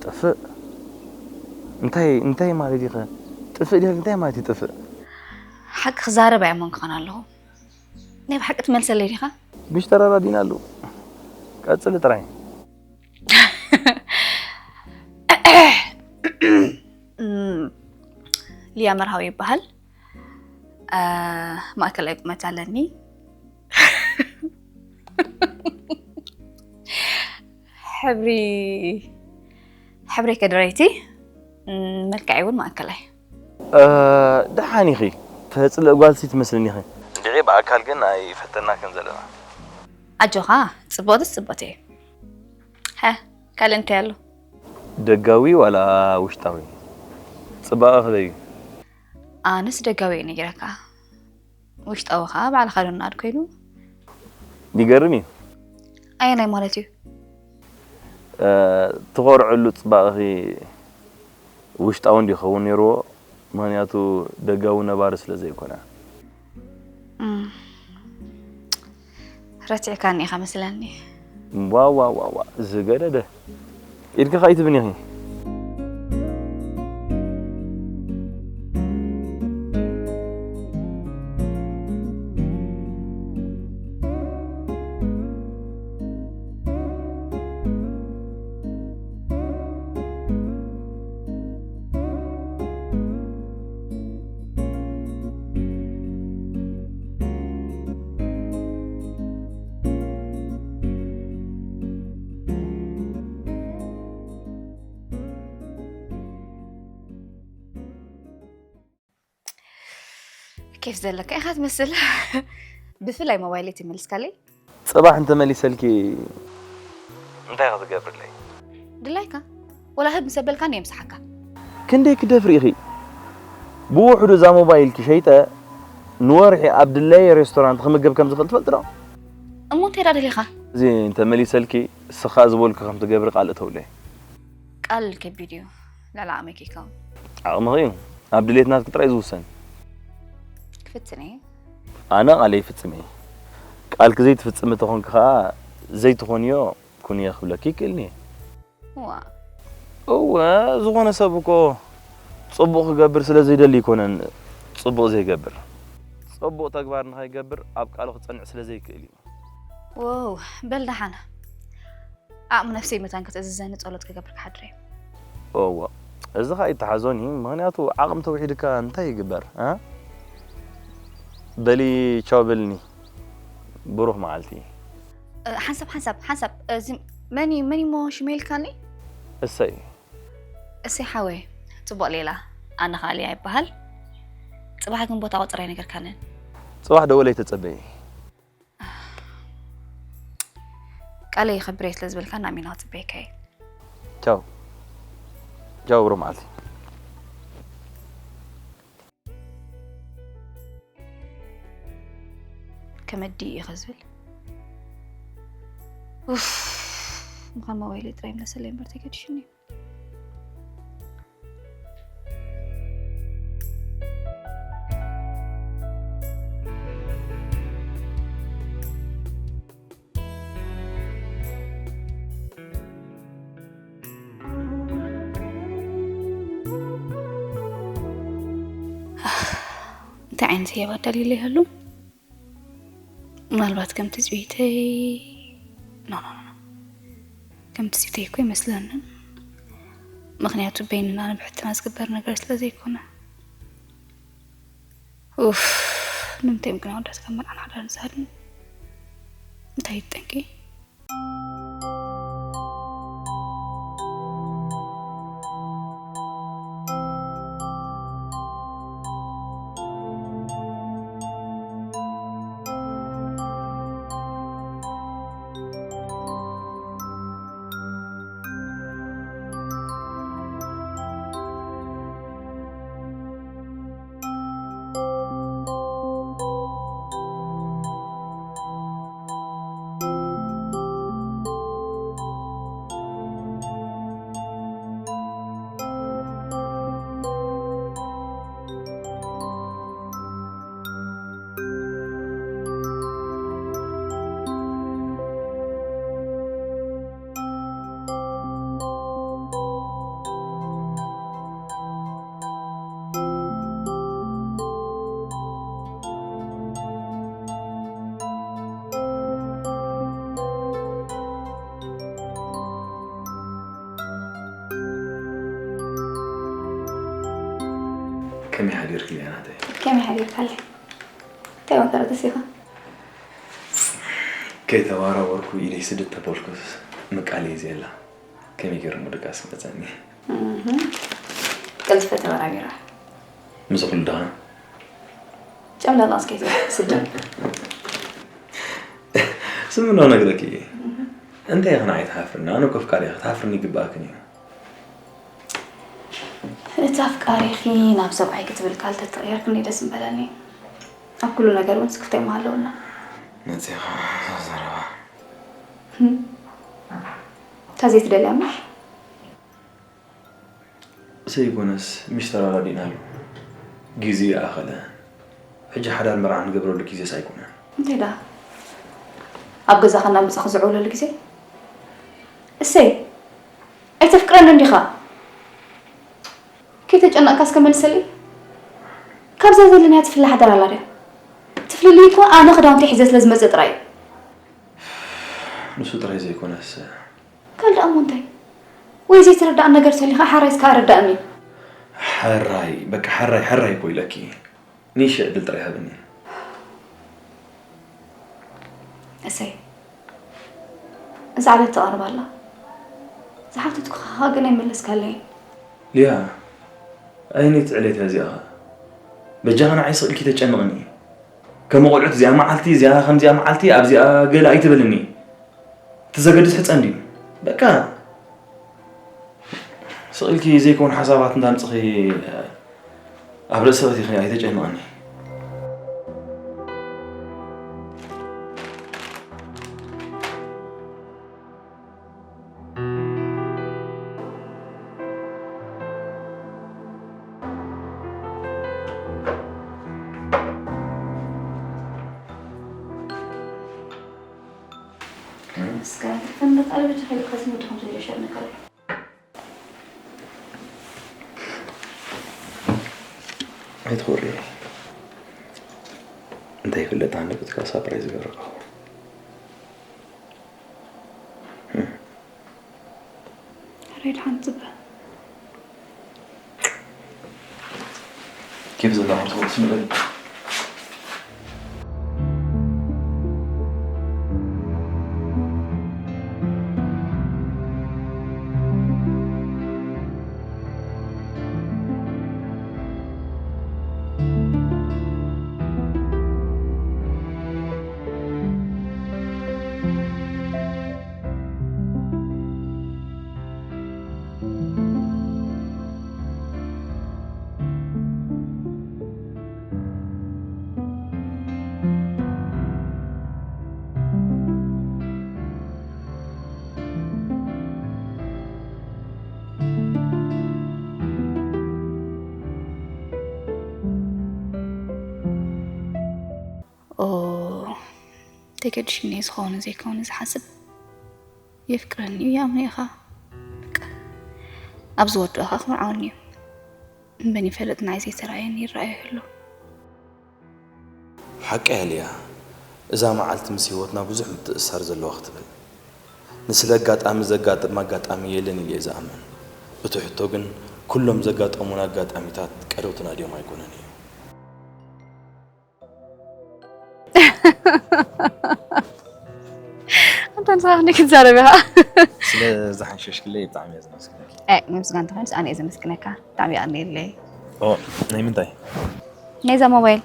ጥፍእ? እንታይ፣ እንታይ ማለት እዩ ኸ? ጥፍእ ዲኻ? እንታይ ማለት እዩ ጥፍእ? ሓቂ ክዛረብ ኣየመንኩኻን ኣለኹ። ናይ ብሓቂ ትመልሰለይ ዲኻ? ምሽ ተረዳዲና ኣለዉ። ቀጽሊ ጥራይ። እም፣ ሊያ መርሃዊ ይበሃል። አ፣ ማእከላይ ቁመት ኣለኒ። ሕብሪ፣ ሕብሪ ከድረይቲ፣ እም፣ መልክዐይ እውን ማእከላይ። እ፣ ደሓን ኢኺ። ተጽልእ ጓልሲ ትመስልኒ ኢኺ። እንድዒ ብኣካል ግን ኣይፈተናክን ዘለና። ኣጆኻ፣ ጽቡቕትስ ጽቡቕቲ እየ። ሀ፣ ካልእ እንታይ ኣሎ? ደጋዊ ዋላ ውሽጣዊ? ጽባቐ ክደዩ? ኣነስ ደጋዊ እየ ነጊረካ። ውሽጣዊ ኸኣ ባዕልኻ ዶ ናድ ኮይኑ? ይገርም እዩ። ኣየናይ ማለት እዩ? እ፣ ትኾርዐሉ ጽባቐኺ ውሽጣዊ እንዲኸውን ነይርዎ፣ ምኽንያቱ ደጋዊ ነባሪ ስለ ዘይኮነ። እም፣ ረቲዕካኒ ኢኻ መስለኒ። ዋ፣ ዋ፣ ዋ፣ ዋ፣ ዝገደደ። ኢድኪ ከኣ ኣይትብን ኢኺ። ኬፍ ዘለካ ኢኻ ትመስል። ብፍላይ ሞባይለይ ትመልስካለይ። ጽባሕ እንተመሊሰልኪ እንታይ ክትገብርለይ? ድላይካ ወላ ህብ ምስ ኣበልካኒ የምስሓካ። ክንደይ ክደፍሪ ኢኺ? ብውሕዱ እዛ ሞባይልኪ ሸይጠ ንወርሒ ኣብ ድለየ ሬስቶራንት ክምገብ ከም ዝኽእል ትፈልጢ ዶ? እሞ እንታይ ዳ ደሊኻ? እዚ እንተመሊሰልኪ እስኻ ዝበልኩ ከም ትገብሪ ቃል እተውለይ። ቃል ከቢድ እዩ። ልዕሊ ዓቕመይ ከይከውን። ዓቕምኺ እዩ ኣብ ድሌት ናትኪ ጥራይ ዝውሰን። ክፍትን እየ። ኣነ ቃለይ ይፍጽም እየ። ቃልኪ ዘይትፍጽሚ ተኾንኪ ኸኣ ዘይትኾንዮ ኩንዮ ክብለኪ ይክእልኒ እየ። ዋ እወ ዝኾነ ሰብ እኮ ጽቡቕ ክገብር ስለ ዘይደሊ ኣይኮነን ጽቡቕ ዘይገብር። ጽቡቕ ተግባር ንኸይገብር ኣብ ቃሉ ክጸንዕ ስለ ዘይክእል እዩ። ዎው በል ደሓን ዓቕሚ ነፍሰይ መታን ክትእዝዘኒ ጸሎት ክገብር ክሓድር እየ። እወ እዚ ኸኣ ይተሓዞን እዩ ምኽንያቱ ዓቕሚ ተውሒድካ እንታይ ይግበር እ በሊ ቻው በልኒ ብሩኽ መዓልቲ። ሓንሳብ ሓንሳብ ሓንሳብ እዚ መን እዩ መን እሞ ሽመ ኢልካኒ? እሰይ እሰይ ሓወይ ጽቡቕ ሌላ ኣነ ኸኣ ሊያ ይበሃል። ጽባሕ ግን ቦታ ቁጽር ኣይነገርካንን። ጽባሕ ደወለይ ተጸበዪ። ቃለይ የኸብር እየ ስለ ዝበልካኒ ኣሚነ ክጽበየካ እየ። ቻው ቻው ብሩኽ መዓልቲ። ከመዲ እዩ ከዝብል ኡፍ ምዃን ሞባይለይ ጥራይ መለሰለይ እምበር ተገዲሽኒ እዩ። እንታይ ዓይነት ህያብ ኣዳልዩለይ ይህሉ? ምናልባት ከም ትጽቢተይ ኖ ኖ ኖ ከም ትጽቢተይ እኮ ይመስለንን። ምኽንያቱ በይንና ንብሕትና ዝግበር ነገር ስለ ዘይኮነ። ኡፍ ንምንታይ ግን ኣወዳት ካብ መርዓን ሓዳርን ዝሃድን እንታይ ይጠንቂ? ከመይ ሓዲርኪ ሊያ ናተይ? ከመይ ሓዲርካለይ? እንታይ ወፈረ ተሲኻ? ከይተባራበርኩ ኢደይ ስድድ ተበልኩስ ምቃለይ ዘየላ ከመይ ገይሩ ምድቃስ መጸኒ? ቀልጥፈ ተበራቢራ። ምስ ኩሉ ድኻ? ጨምለላ እስከ ስድድ። ስምኖ ነግረኪ እየ። እንታይ ኢኽን ኣይትሓፍርኒ? ኣነ እኮ ኣፍቃሪ እየ፣ ክትሓፍርኒ ይግባእክን እዩ። እቲ ኣፍቃሪኺ ናብ ሰብኣይ ክትብል ቃል ተተቐየርክኒ ደስ ምበለኒ። ኣብ ኩሉ ነገር እውን ስክፍታ ይመሃለውና። መፂኻ ዘረባ እታ ዘይትደልያ ምሽ? ዘይኮነስ ምሽ ተረዳዲእናሉ። ግዜ ይኣኸለ። ሕጂ ሓዳር መርዓ ንገብረሉ ግዜስ ኣይኮነን። እንታይ ደኣ? ኣብ ገዛኻ እናመጻኻ ዝዕውለሉ ግዜ? እሰይ! ኣይተፍቅረኒ እንዲኻ? ከይተጨነቕካ እስከ መልሰለይ። ካብዛ ዘለናያ ትፍለ ሓዳር ኣላ ድያ? ትፍልልይ እኮ ኣነ ክዳውንቲ ሒዘ ስለ ዝመጽእ ጥራይ እዩ። ንሱ ጥራይ ዘይኮነስ ካልእ ደኣ እሞ እንታይ? ወይ ዘይትርዳእ ነገር ተሊኻ ሓራይ እስከ ኣረዳእኒ። ሓራይ በቃ ሓራይ ሓራይ እኮ ኢለኪ። ንእሽተይ ዕድል ጥራይ ሃብኒ። እሰይ እዛ ዕለት ትቐርብ ኣላ። ዝሓተትኩኻ ግን ኣይመለስካለይን። ሊያ ኣይነይቲ ዕለት እያ እዚኣ ኸ? በጃኻ ንዓይ ስቕ ኢልኪ ተጨንቕኒ። ከም ቆልዑት እዚኣ መዓልቲ፣ እዚኣ ከምዚኣ መዓልቲ፣ ኣብዚኣ ገለ ኣይትበልኒ። እቲ ዘገድስ ሕጸ እንድዩ። በቃ፣ ስቕ ኢልኪ ዘይከውን ሓሳባት እንዳምጽኺ ኣብ ርእሲ ኣእቲኺ ኣይተጨንቕኒ። እስከ ፈንደቅ ኣለ በጃ ከይዱ ከስሙ ድኹም ዘይደሸር ነገር። ኣይትኹሪ። እንታይ ይፍለጥ፣ ኣነ ብትካ ሳፕራይዝ ገረኹ። ሬድ ሓንቲ ጽበ። ኬፍ ዘላ ሓንቲ ስምዕል። ኦ፣ ተገዲሽኒ ዝኸውን ዘይከውን ዝሓስብ። የፍቅረኒ እዩ፣ ይኣምኖ ኢኻ። በቃ፣ ኣብ ዝወድኦ ኸዓ ክምርዓወኒ እዩ። እምበን ይፈልጥ ንዓይ ዘይተራእየኒ ይረኣዮ ይህሉ። ሓቀይ ኣልያ፣ እዛ መዓልቲ ምስ ህይወትና ብዙሕ ምትእስሳር ዘለዋ ክትብል። ንስለ ኣጋጣሚ ዘጋጥም ኣጋጣሚ የለን ኢለ እየ ዝኣምን። እቲ ሕቶ ግን፣ ኩሎም ዘጋጠሙና ኣጋጣሚታት ቀደውትና ድዮም ኣይኮነን እዩ። ኣንታ ንስኻ ክንደይ ክትዛረብ ኢኻ? ስለ ዝሓንሸሽክለይ ብጣዕሚ እየ ዘመስግነኪ። ኣይ፣ ምምስጋን እንተኾይኑስ ኣነ እየ ዘመስግነካ። ብጣዕሚ የቐንየለይ። ኦ፣ ናይ ምንታይ? ናይዛ ሞባይል።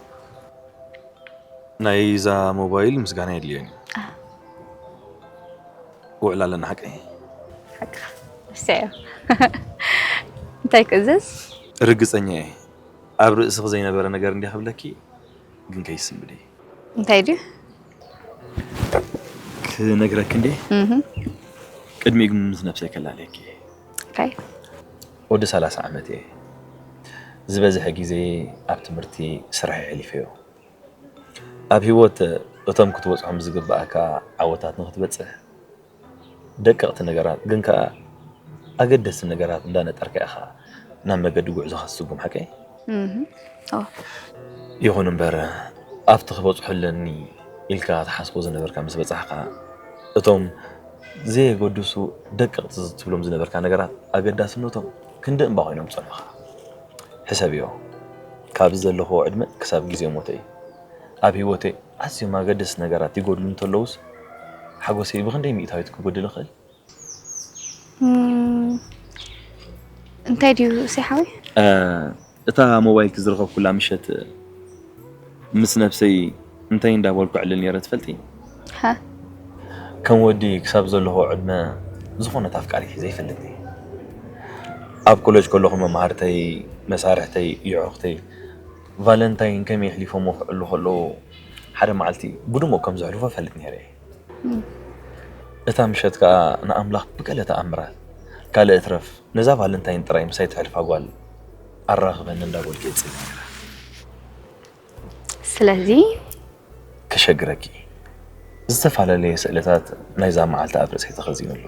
ናይዛ ሞባይል ምስጋና የድልዮን እዩ። ኣህ። ውዕል ኣለና ሓቀይ? ሓቅኻ። ንሳ እያ። እንታይ ክእዘዝ? ርግጸኛ እየ። ኣብ ርእስኺ ዘይነበረ ነገር እንድየ ክብለኪ፣ ግን ከይስንብደይ። እንታይ ድዩ? ክነግረኪ እንዴ? እህ። ቅድሚኡ ግን ምስ ነብሰይ ከላለየኪ። እንታይ? ወዲ ሰላሳ ዓመት እየ። ዝበዝሐ ግዜ ኣብ ትምህርቲ ስራሕ የሕሊፈዮ። ኣብ ህይወት እቶም ክትበጽሖም ዝግብኣካ ዓወታት ንኽትበጽሕ ደቀቕቲ ነገራት ግን ከኣ ኣገደስቲ ነገራት እንዳነጠርካ ኢኻ ናብ መገዲ ጉዕዞኻ ትስጉም፣ ሓቀይ? እህ፣ እወ። ይኹን እምበር፣ ኣብቲ ክበጽሖ ኣለኒ ኢልካ ትሓስቦ ዝነበርካ ምስ በጻሕካ፣ እቶም ዘየገድሱ ደቀቕቲ ትብሎም ዝነበርካ ነገራት ኣገዳስነቶም ክንዲ እምባ ኮይኖም ጸንሑኻ። ሕሰብዮ፣ ካብዚ ዘለኹዎ ዕድመ ክሳብ ግዜ ሞተይ፣ ኣብ ህይወተይ ኣዝዮም ኣገደስቲ ነገራት ይጎድሉ እንተለዉስ፣ ሓጎሰይ ብኽንደይ ሚእታዊት ክጎድል ይኽእል? እም፣ እንታይ ድዩ እሰይ ሓወይ? እ፣ እታ ሞባይልኪ ዝረኸብኩላ ምሸት ምስ ነብሰይ እንታይ እንዳበልኩ ዕልል ነይረ ትፈልጢ? ሃ? ከም ወዲ ክሳብ ዘለኹ ዕድመ ዝኾነት ኣፍቃሪ ሒዘ ኣይፈልጥን እየ። ኣብ ኮለጅ ከለኹ መማህርተይ፣ መሳርሕተይ፣ የዕሩኽተይ ቫለንታይን ከመይ ኣሕሊፎሞ ክዕሉ ከለዉ ሓደ መዓልቲ ብድሙቕ ከም ዘሕልፎ እፈልጥ ነይረ እየ። እም። እታ ምሸት ከኣ ንኣምላኽ ብገለ ተኣምራት ካልእ እትረፍ ነዛ ቫለንታይን ጥራይ ምሳይ ትሕልፋ ጓል ኣራኽበኒ እንዳበልኩ እየ ዝጽሊ ነይረ። ስለዚ? ከሸግረኪ፣ ዝተፈላለየ ስእልታት ናይዛ መዓልቲ ኣብ ርእሰይ ተኸዚኑ ኣሎ።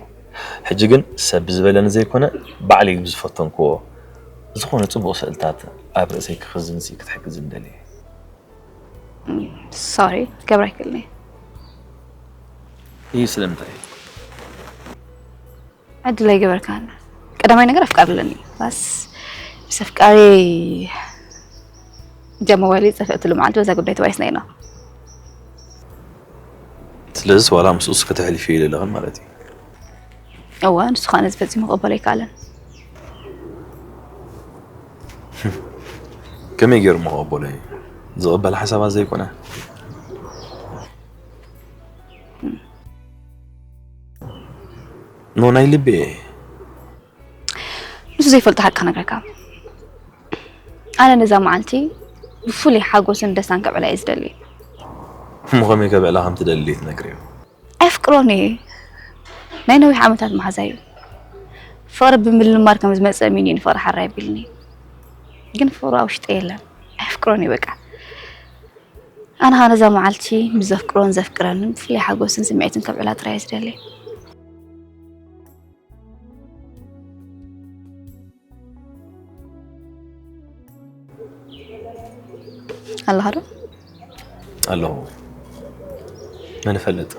ሕጂ ግን ሰብ ብዝበለኒ ዘይኮነ፣ ባዕለይ ብዝፈተንክዎ ዝኾነ ጽቡቕ ስእልታት ኣብ ርእሰይ ክኽዝንሲ ክትሕግዝኒ ደልየ። እም፣ ሶሪ፣ ክገብር ኣይክእልን እየ። ይህ ስለምንታይ? ዕድል ኣይገበርካን። ቀዳማይ ነገር ኣፍቃሪ ኣለኒ። ባስ ምስ ኣፍቃሪ እዛ ሞባይል ዝጠፍአትሉ መዓልቲ በዛ ጉዳይ ተባኢስና ኢና። ስለዚስ ዋላ ምስኡስ ከተሕልፍዮ ኢለ ኣለኽን ማለት እዩ? እወ፣ ንሱ ኸኣ ነዚ ፈጺሙ ክቕበሎ ኣይከኣለን። ከመይ ገይሩ እሞ ክቕበሎ እዩ? ዝቕበል ሓሳባት ዘይኮነ። ኖ ናይ ልቢ እየ። ንሱ ዘይፈልጦ ሓቂ ክነግረካ። ኣነ ነዛ መዓልቲ ብፍሉይ ሓጎስን ደስታን ከብዕላ እየ ዝደሊ። እሞ ከመይ ከብዕላ ከም ትደሊ ትነግርዮ? ኣየፍቅሮን እየ። ናይ ነዊሕ ዓመታት መሓዛ እዩ። ፍቕሪ ብምልማር ከም ዝመፀ ሚኒ ንፍቕሪ ሓራ የቢልኒ። ግን ፍቕሩ ኣብ ውሽጠ የለን። ኣየፍቅሮን እዩ በቃ። ኣነ ኸዓ ነዛ መዓልቲ ምስ ዘፍቅሮን ዘፍቅረንን ብፍሉይ ሓጎስን ስምዒትን ከብዕላ ጥራይ እየ ዝደሊ። ኣለኻ ዶ? ኣለኹ። መን ይፈልጥ?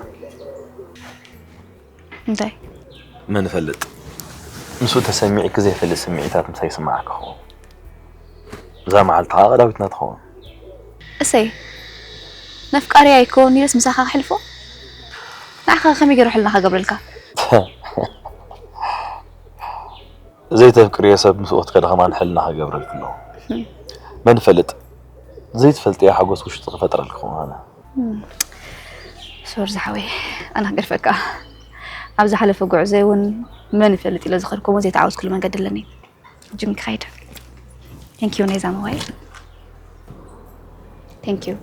እንታይ? መን ይፈልጥ? ምስኡ ተሰሚዕኪ ዘይፈልጥ ስምዒታት ምሳይ ይስምዓኪ ይኸውን። እዛ መዓልቲ ኸዓ ቀዳዊትና ትኸውን። እሰይ፣ ነፍቃሪያ ኣይኮን ኢለስ ምሳኻ ክሕልፎ? ንዓኻ ከመይ ገይሩ ሕልና ክገብረልካ? ዘይተፍቅርዮ ሰብ ምስኡ ክትከዲ ከማን ሕልና ክገብረልኪ ኣለዎ። መን ይፈልጥ? ዘይትፈልጥዮ ሓጎስ ውሽጢ ክፈጥረልኪ ይኸውን። ኣነ ሶሪ ዝሓወይ፣ ኣነ ክገድፈካ። ኣብ ዝሓለፈ ጉዕዞ እውን መን ይፈልጥ ኢለ ዝኸድኩሞ ዘይተዓወትኩሉ መንገዲ ኣለኒ። ጅም ክኸይድ። Thank you ናይዛ ሞባይል። Thank you።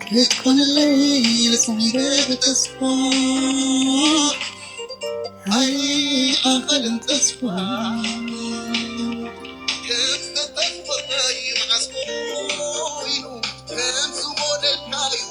ክትኮንለይ ልፅዒረ ብተስፋ ኣይኣኸልን ተስፋ ከም ዝተጠፍፈ ይመዓስ ኮይኑ ከም ዝጎደልካ እዩ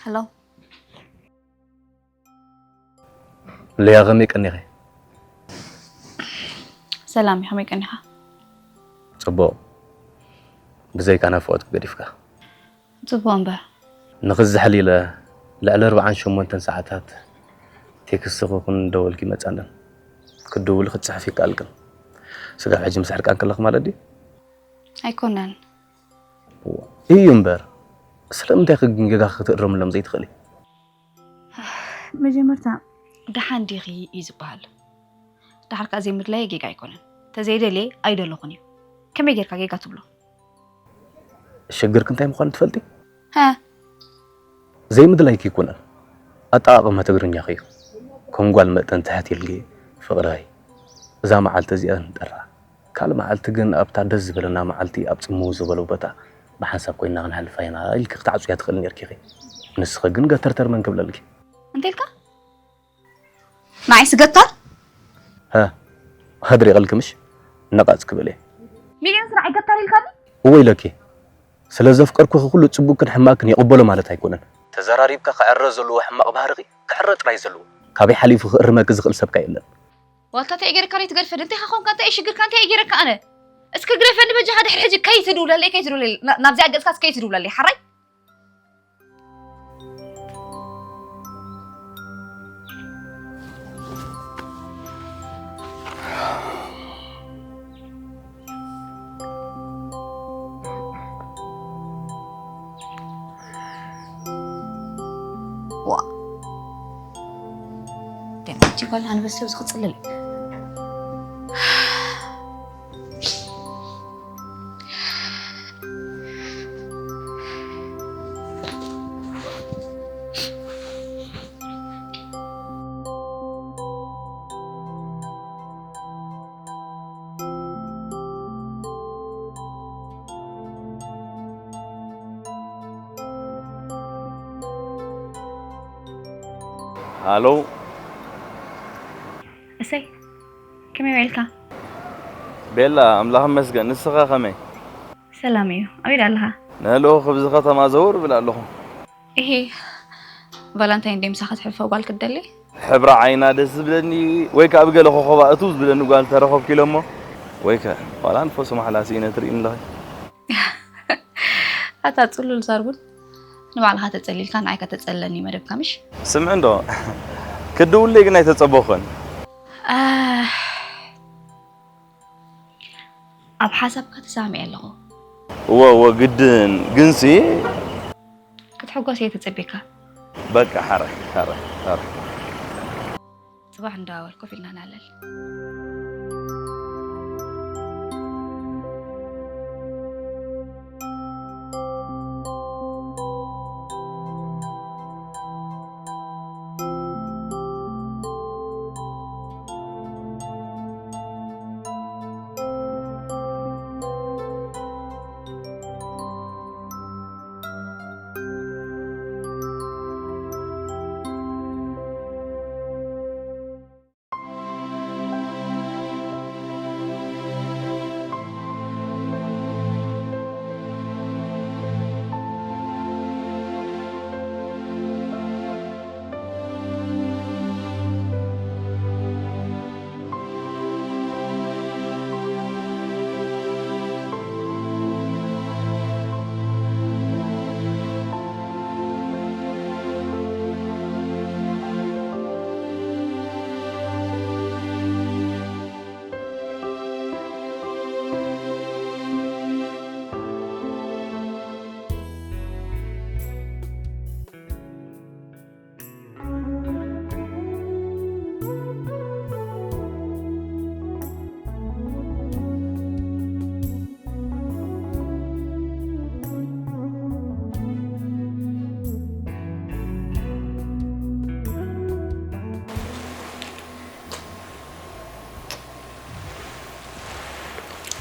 Hello. ሊያ ከመይ ቀኒኺ? ሰላም እዩ፣ ከመይ ቀኒኻ? ጽቡቕ። ብዘይካ ናፍቖትኪ ገዲፍካ። ጽቡቕ እምበር። ንኽዝሕል ኢለ ልዕሊ ኣርብዓን ሸሞንተን ሰዓታት ቴክስት ክኹን ደወልኪ መጻንን ክትድውሊ ክትጽሕፊ ይከኣልክን። ስጋብ ሕጂ ምስ ሕርቃን ከለኺ ማለት ድዩ? ኣይኮነን። እዩ እምበር ስለምንታይ ግን ጌጋ ክትእረምሎም ዘይትኽእሊ? መጀመርታ ደሓን ዲኺ እዩ ዝበሃል። ደሓር ከኣ ዘይምድላይ ጌጋ ኣይኮነን። ተዘይደልየ ኣይደለኹን እዩ። ከመይ ጌርካ ጌጋ ትብሎ? ሽግርኪ እንታይ ምዃኑ ትፈልጢ? ሃ ዘይምድላይኪ ይኮነን ኣጠቓቕማ ትግርኛኺ እዩ። ከም ጓል መጠን ትሕት ኢልኪ ፍቕረይ እዛ መዓልቲ እዚኣ ንጠራ። ካልእ መዓልቲ ግን ኣብታ ደስ ዝበለና መዓልቲ ኣብ ጽምው ዝበለ ቦታ ብሓንሳብ ኮይንና ክንሓልፋ ኢና ኢልኪ ክትዓጽውያ ትኽእሊ ኔርኪ ኢኺ። ንስኺ ግን ገተርተር መን ክብለልኪ? እንታይ ኢልካ? ንዓይሲ ገታር? ሃ ኣድሪቐልኪ ምሽ? ነቓጽ ክብል እየ። ሚልዮን ስራሕ ይከተል ኢልካኒ? እወ ኢለኪ። ስለ ዘፍቀርኩኺ ኩሉ ጽቡቅክን ሕማቅክን ይቕበሎ ማለት ኣይኮነን። ተዘራሪብካ ክዕረ ዘለዎ ሕማቕ ባህርኺ ክዕረ ጥራይ ዘለዎ። ካበይ ሓሊፉ ክእርመኪ ዝኽእል ሰብካ የለን። ዋልታ እንታይ ገይረካ ዶ ትገድፈኒ? እንታይ ኻ ኮንካ? እንታይ ሽግርካ? እንታይ ገይረካ ኣነ? እስኪ ግደፈኒ በጃኻ፣ ድሕሪ ሕጂ ከይትድውለለይ፣ ከይትድውለለይ። ና- ናብዚኣ ገጽካ ከይትድውለለይ ሓራይ። ዋ ደናቺ ጓል ኣንበሳ ዝኽጽልል ሃሎ እሰይ ከመይ ውዒልካ? ቤላ፣ ኣምላኽ ይመስገን። ንስኻ ከመይ? ሰላም እዩ። ኣበይ ደኣ ኣለኻ? ንልኡኽ ኣብዚ ከተማ ዘወር እብል ኣለኹ። እሂ ቫላንታይን ደይ ምሳኻ ትሕልፎ ጓል ክትደሊ? ሕብራ ዓይና ደስ ዝብለኒ ወይ ከኣ ብገለ ኮኸባ እትው ዝብለኒ ጓል ተረኸብኩ ኢለ እሞ ወይ ከ ዋላ ንፈሱ ማሕላ ስኢነ ትርእይኒ ኣለኺ። ኣታ ጽሉል ሳርቡን ንባዕልኻ ተጸሊልካ ንዓይ ከተጸልለኒ መደብካ ምሽ? ስምዒ እንዶ ክድውለይ ግን ኣይተጸበኹን። ኣህ፣ ኣብ ሓሳብካ ተሳሚዐ ኣለኹ። እወ እወ ግድን ግንሲ ክትሕጎስ እየ ተጸቢካ። በቃ ሓራይ ሓራይ ሓራይ። ጽባሕ እንዳወል ኮፍ ኢልና ናለል።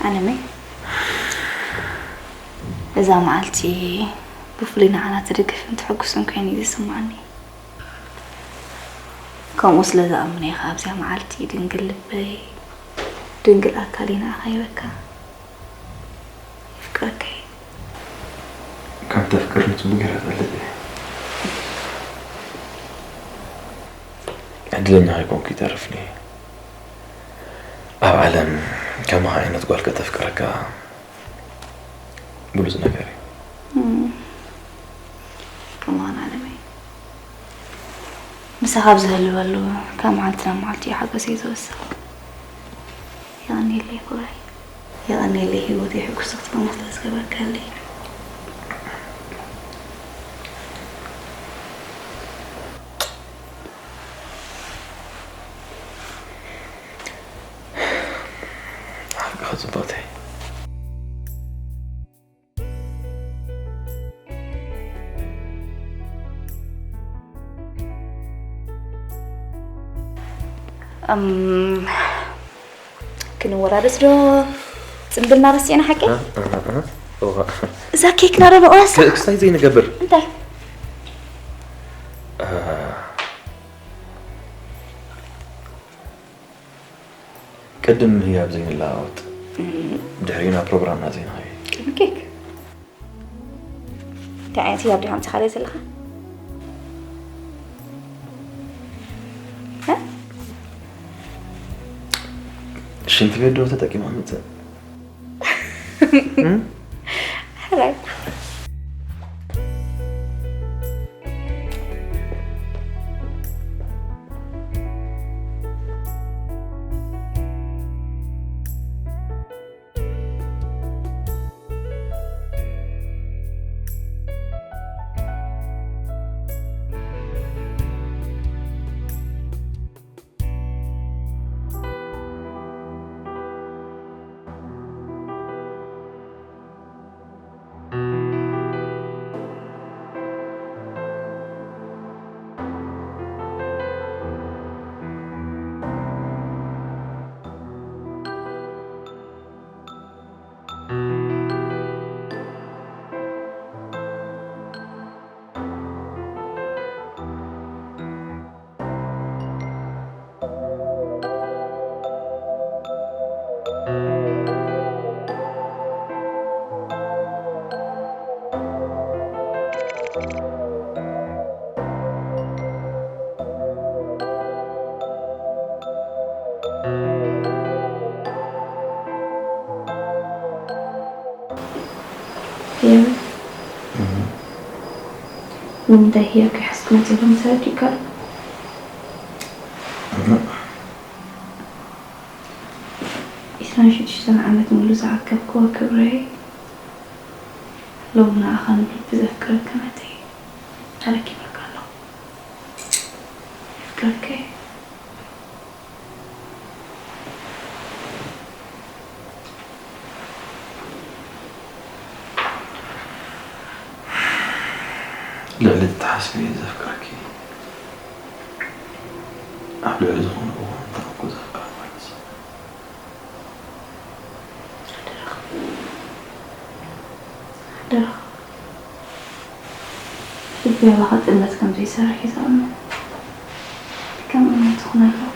ኣነመይ እዛ መዓልቲ ብፍሉይ ንዓና ትድግፍን ትሕጉስን ኮይኑ እዩ ዝስማዓኒ። ከምኡ ስለ ዝኣምን እየ ከኣ ኣብዚኣ መዓልቲ ድንግል ልበይ ድንግል ኣካለይ ንዓኻ ሂበካ። የፍቅረካ እየ። ከም ተፍቅርኒ ጽቡቅ ገይረ እፈልጥ እየ። ዕድለኛ ከይኮንኩ ይተርፍኒ። ኣብ ዓለም ከማኻ ዓይነት ጓል ከተፍቅረካ ብሉጽ ነገር እዩ። እም፣ ከማን ዓለመይ ምሳኻ ኣብ ዝህልወሉ ካብ መዓልቲ ናብ መዓልቲ እዩ ሓጎሰይ ዝወስኽ። የቐንየለይ ክብረይ። የቐንየለይ ህይወተይ ሕጉስቲ ክትከውን ስለ ዝገበርካለይ። ሓቅኻ ጽቡቕተይ። እም፣ ክንወራረስ ዶ ጽምብልና ረሲዕና ሓቂ? እ፣ እ፣ እ፣ እዋ። እዛ ኬክና ዶ ንቑረሳ? ክ-፣ ክስታይ ዘይንገብር። እንታይ? እ፣ ቅድም ህያብ ዘይንለዋወጥ። ሪና ፕሮግራምና ዜና እዩ። ኬክ እንታይ ዓይነት ህያብ ዲኻ ምጽኻለይ ዘለኻ? እ? ሽንቲ ቤት ዶ ተጠቂማ መጽእ? ሕራይ። ንምንታይ ህያብ ከይሓዝኩ መፂኹም ተረዲእካ? ዒስራን ሽዱሽተን ዓመት ሙሉ ዝዓቀብክዎ ክብረይ ሎሚ ንዓኻ ንብልቢ ዘፍቅረካ ናተይ ኣረኪበካ ኣለኹ። የፍቅረካ እየ። ልዕሊ እትሓስብዮ ዘፍቅረኪ ኣብ ልዕሊ ዝኾነ እዋን ተረኩ ዘፍቅረኪ ማለት እዩ። ሓደራኻ ልቢ ኣባኻ ጥልመት ከም ዘይሰርሕ እዩ ዝኣምን። ከም እምነት ትኹን ኣለዎ።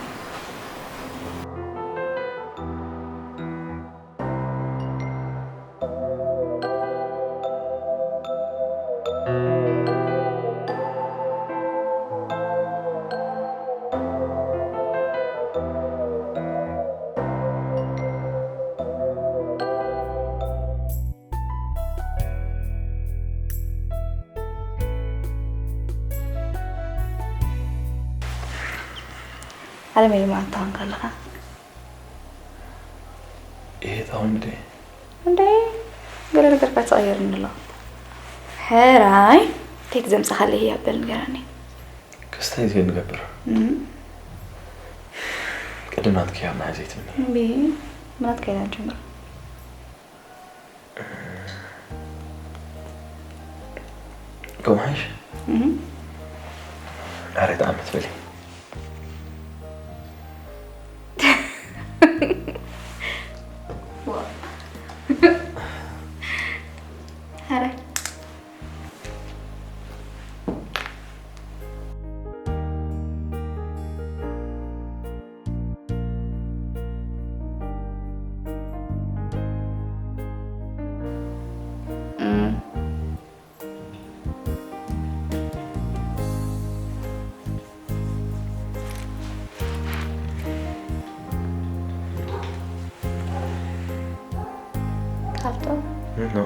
ዓለመይ ልማዓት ትኾንካ ኣለኻ። እየ ታውን ደ እንደ ገለ ነገር ካ ተቐየርኒ ኣሎ። ሕራይ እንታይ ዘምጻኻለይ እያ በል ንገራኒ። ክስታይ ዝገ ንገብር እም፣ ቅድም ናትኪ ኣብ ናይ ዘይትብኒ እምቢ ምናት ከይዳ ንጀምር። ከምሓሽ እም፣ ኣረ ተኣመት በሊ ሕራይ እም፣ ካብቶም ኖ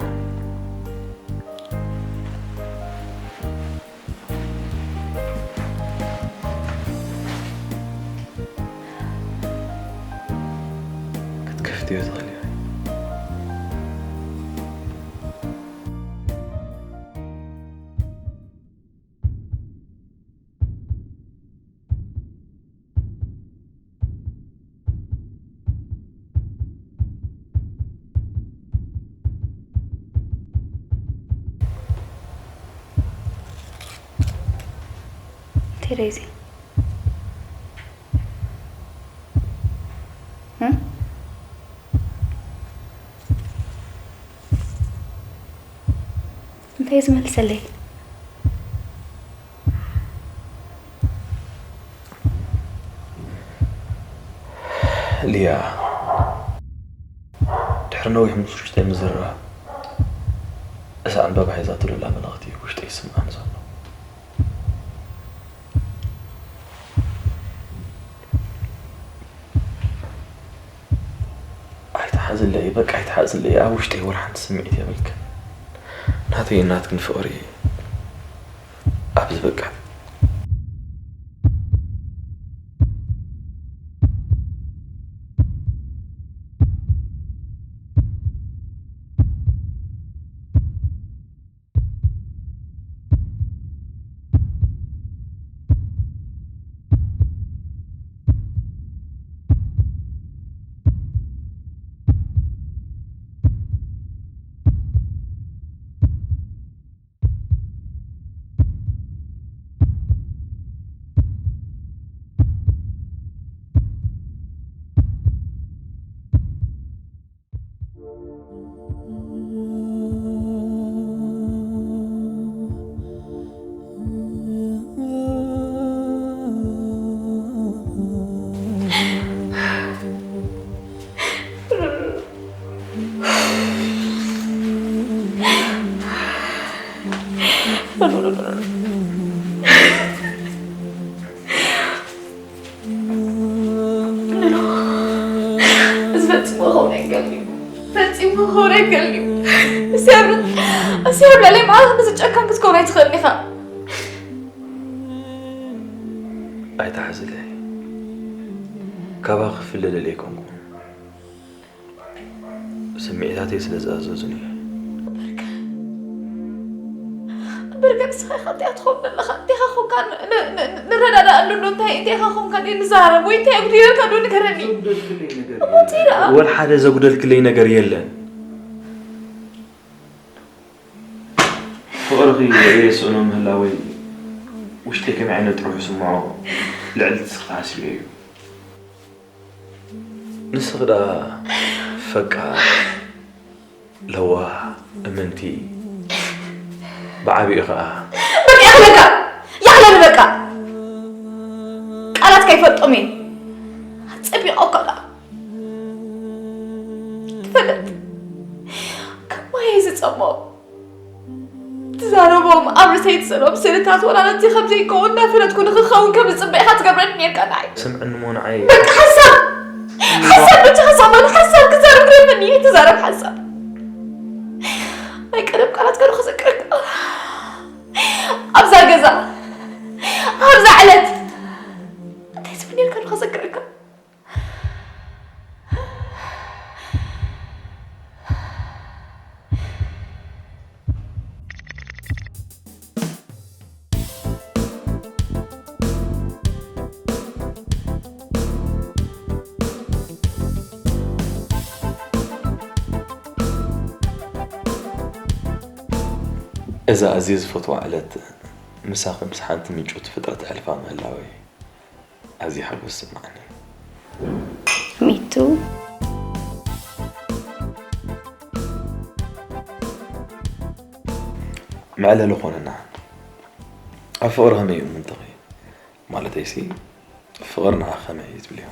ክትከፍትዮ ትኽእል ኢኺ። ቴሬዚ እንታይ ዝመልሰለይ? ሊያ፣ ድሕሪ ድሕሪ ነዊሕ ምስ ውሽጠይ ምዝርራብ፣ እዛ ዕምበባ ሒዛቶ ዘላ መልእኽቲ ውሽጠይ ይስምዓኒ ዘሎ። ኣይትሓዝለይ፣ በቃ ኣይትሓዝለይ። ኣብ ውሽጠይ ወላ ሓንቲ ስምዒት የብልክን። ናተይን ናትክን ፍቕሪ ኣብዚ በቃ። እዚ ፈጺሙ ክኸውን ኣይክእልን እዩ። ፈጺሙ ክኸውን ኣይክእልን እዩ። እስያብ፣ እስያብ ልዕለይ መዓልቲ ከምዚ ጨካን ክትከውን ኣይትኽእልን ኢኻ። ኣይትሓዝለይ። ካባኺ ክፍለ ደልየ ኣይኮንኩን። ስምዒታተይ ስለ ዝኣዘዙኒ። እምበርከ ንስኻ ኢኻ እንታይ ትኸውን ዘለኻ? እንታይ ኢኻ ኾንካ ን-፣ ን-፣ ን-፣ ንረዳዳኣሉ ዶ እንታይ፣ እንታይ ኢኻ ኾንካ ድዩ ንዛረብ ወይ እንታይ ኣጉዲለካ ዶ ንገረኒ? ዘጉደልክለይ ነገር እሞ እንታይ ደኣ? ወላ ሓደ ዘጉደልክለይ ነገር የለን። ፍቕርኺ ርእየ ስእኖ ምህላወይ ውሽጠይ ከመይ ዓይነት ጥርሑ ስምዖ ልዕሊ ትስኻ ሓሲበ እዩ። ንስኺ ደኣ ፈቃር፣ ለዋህ፣ እምንቲ፣ ብዓቢኡ ኸኣ በቃ ይኣኽለካ! ይኣኽለኒ በቃ! ቃላትካ ይፈልጦም እየ። ጸቢቖ እኮ ደኣ ትፈልጥ። ከም ማይ ዝጸምኦ ትዛረቦም ኣብ ርእሰይ ትስእሎም ስእልታት ወላ ነቲ ከም ዘይከውን እናፈለጥኩ ንኽኸውን ከም ዝጽበ ኢኻ ትገብረኒ ኔርካ ንዓይ። ስምዕኒ እሞ ንዓይ። በቃ ሓሳብ፣ ሓሳብ በጃኻ ስምዓኒ፣ ሓሳብ ክዛረብ ግረመኒ፣ ትዛረብ ሓሳብ። ናይ ቀደም ቃላት ከዶ ክዘክረካ። ኣብዛ ገዛ፣ ኣብዛ ዕለት፣ እንታይ ትብል ኔርካ ዶ ክዘክረካ? እዛ ኣዝየ ዝፈትዋ ዕለት ምሳኺ ምስ ሓንቲ ምንጩቲ ፍጥረት ኣሕልፋ ምህላወይ ኣዝየ ሓጎስ ይስምዓኒ። Me too። መዕለሊ ኾነና። ኣብ ፍቕሪ ከመይ እዩ እሙን ተኺ? ማለተይሲ፣ ፍቕሪ ንዓኺ ከመይ እዩ ትብልዮ?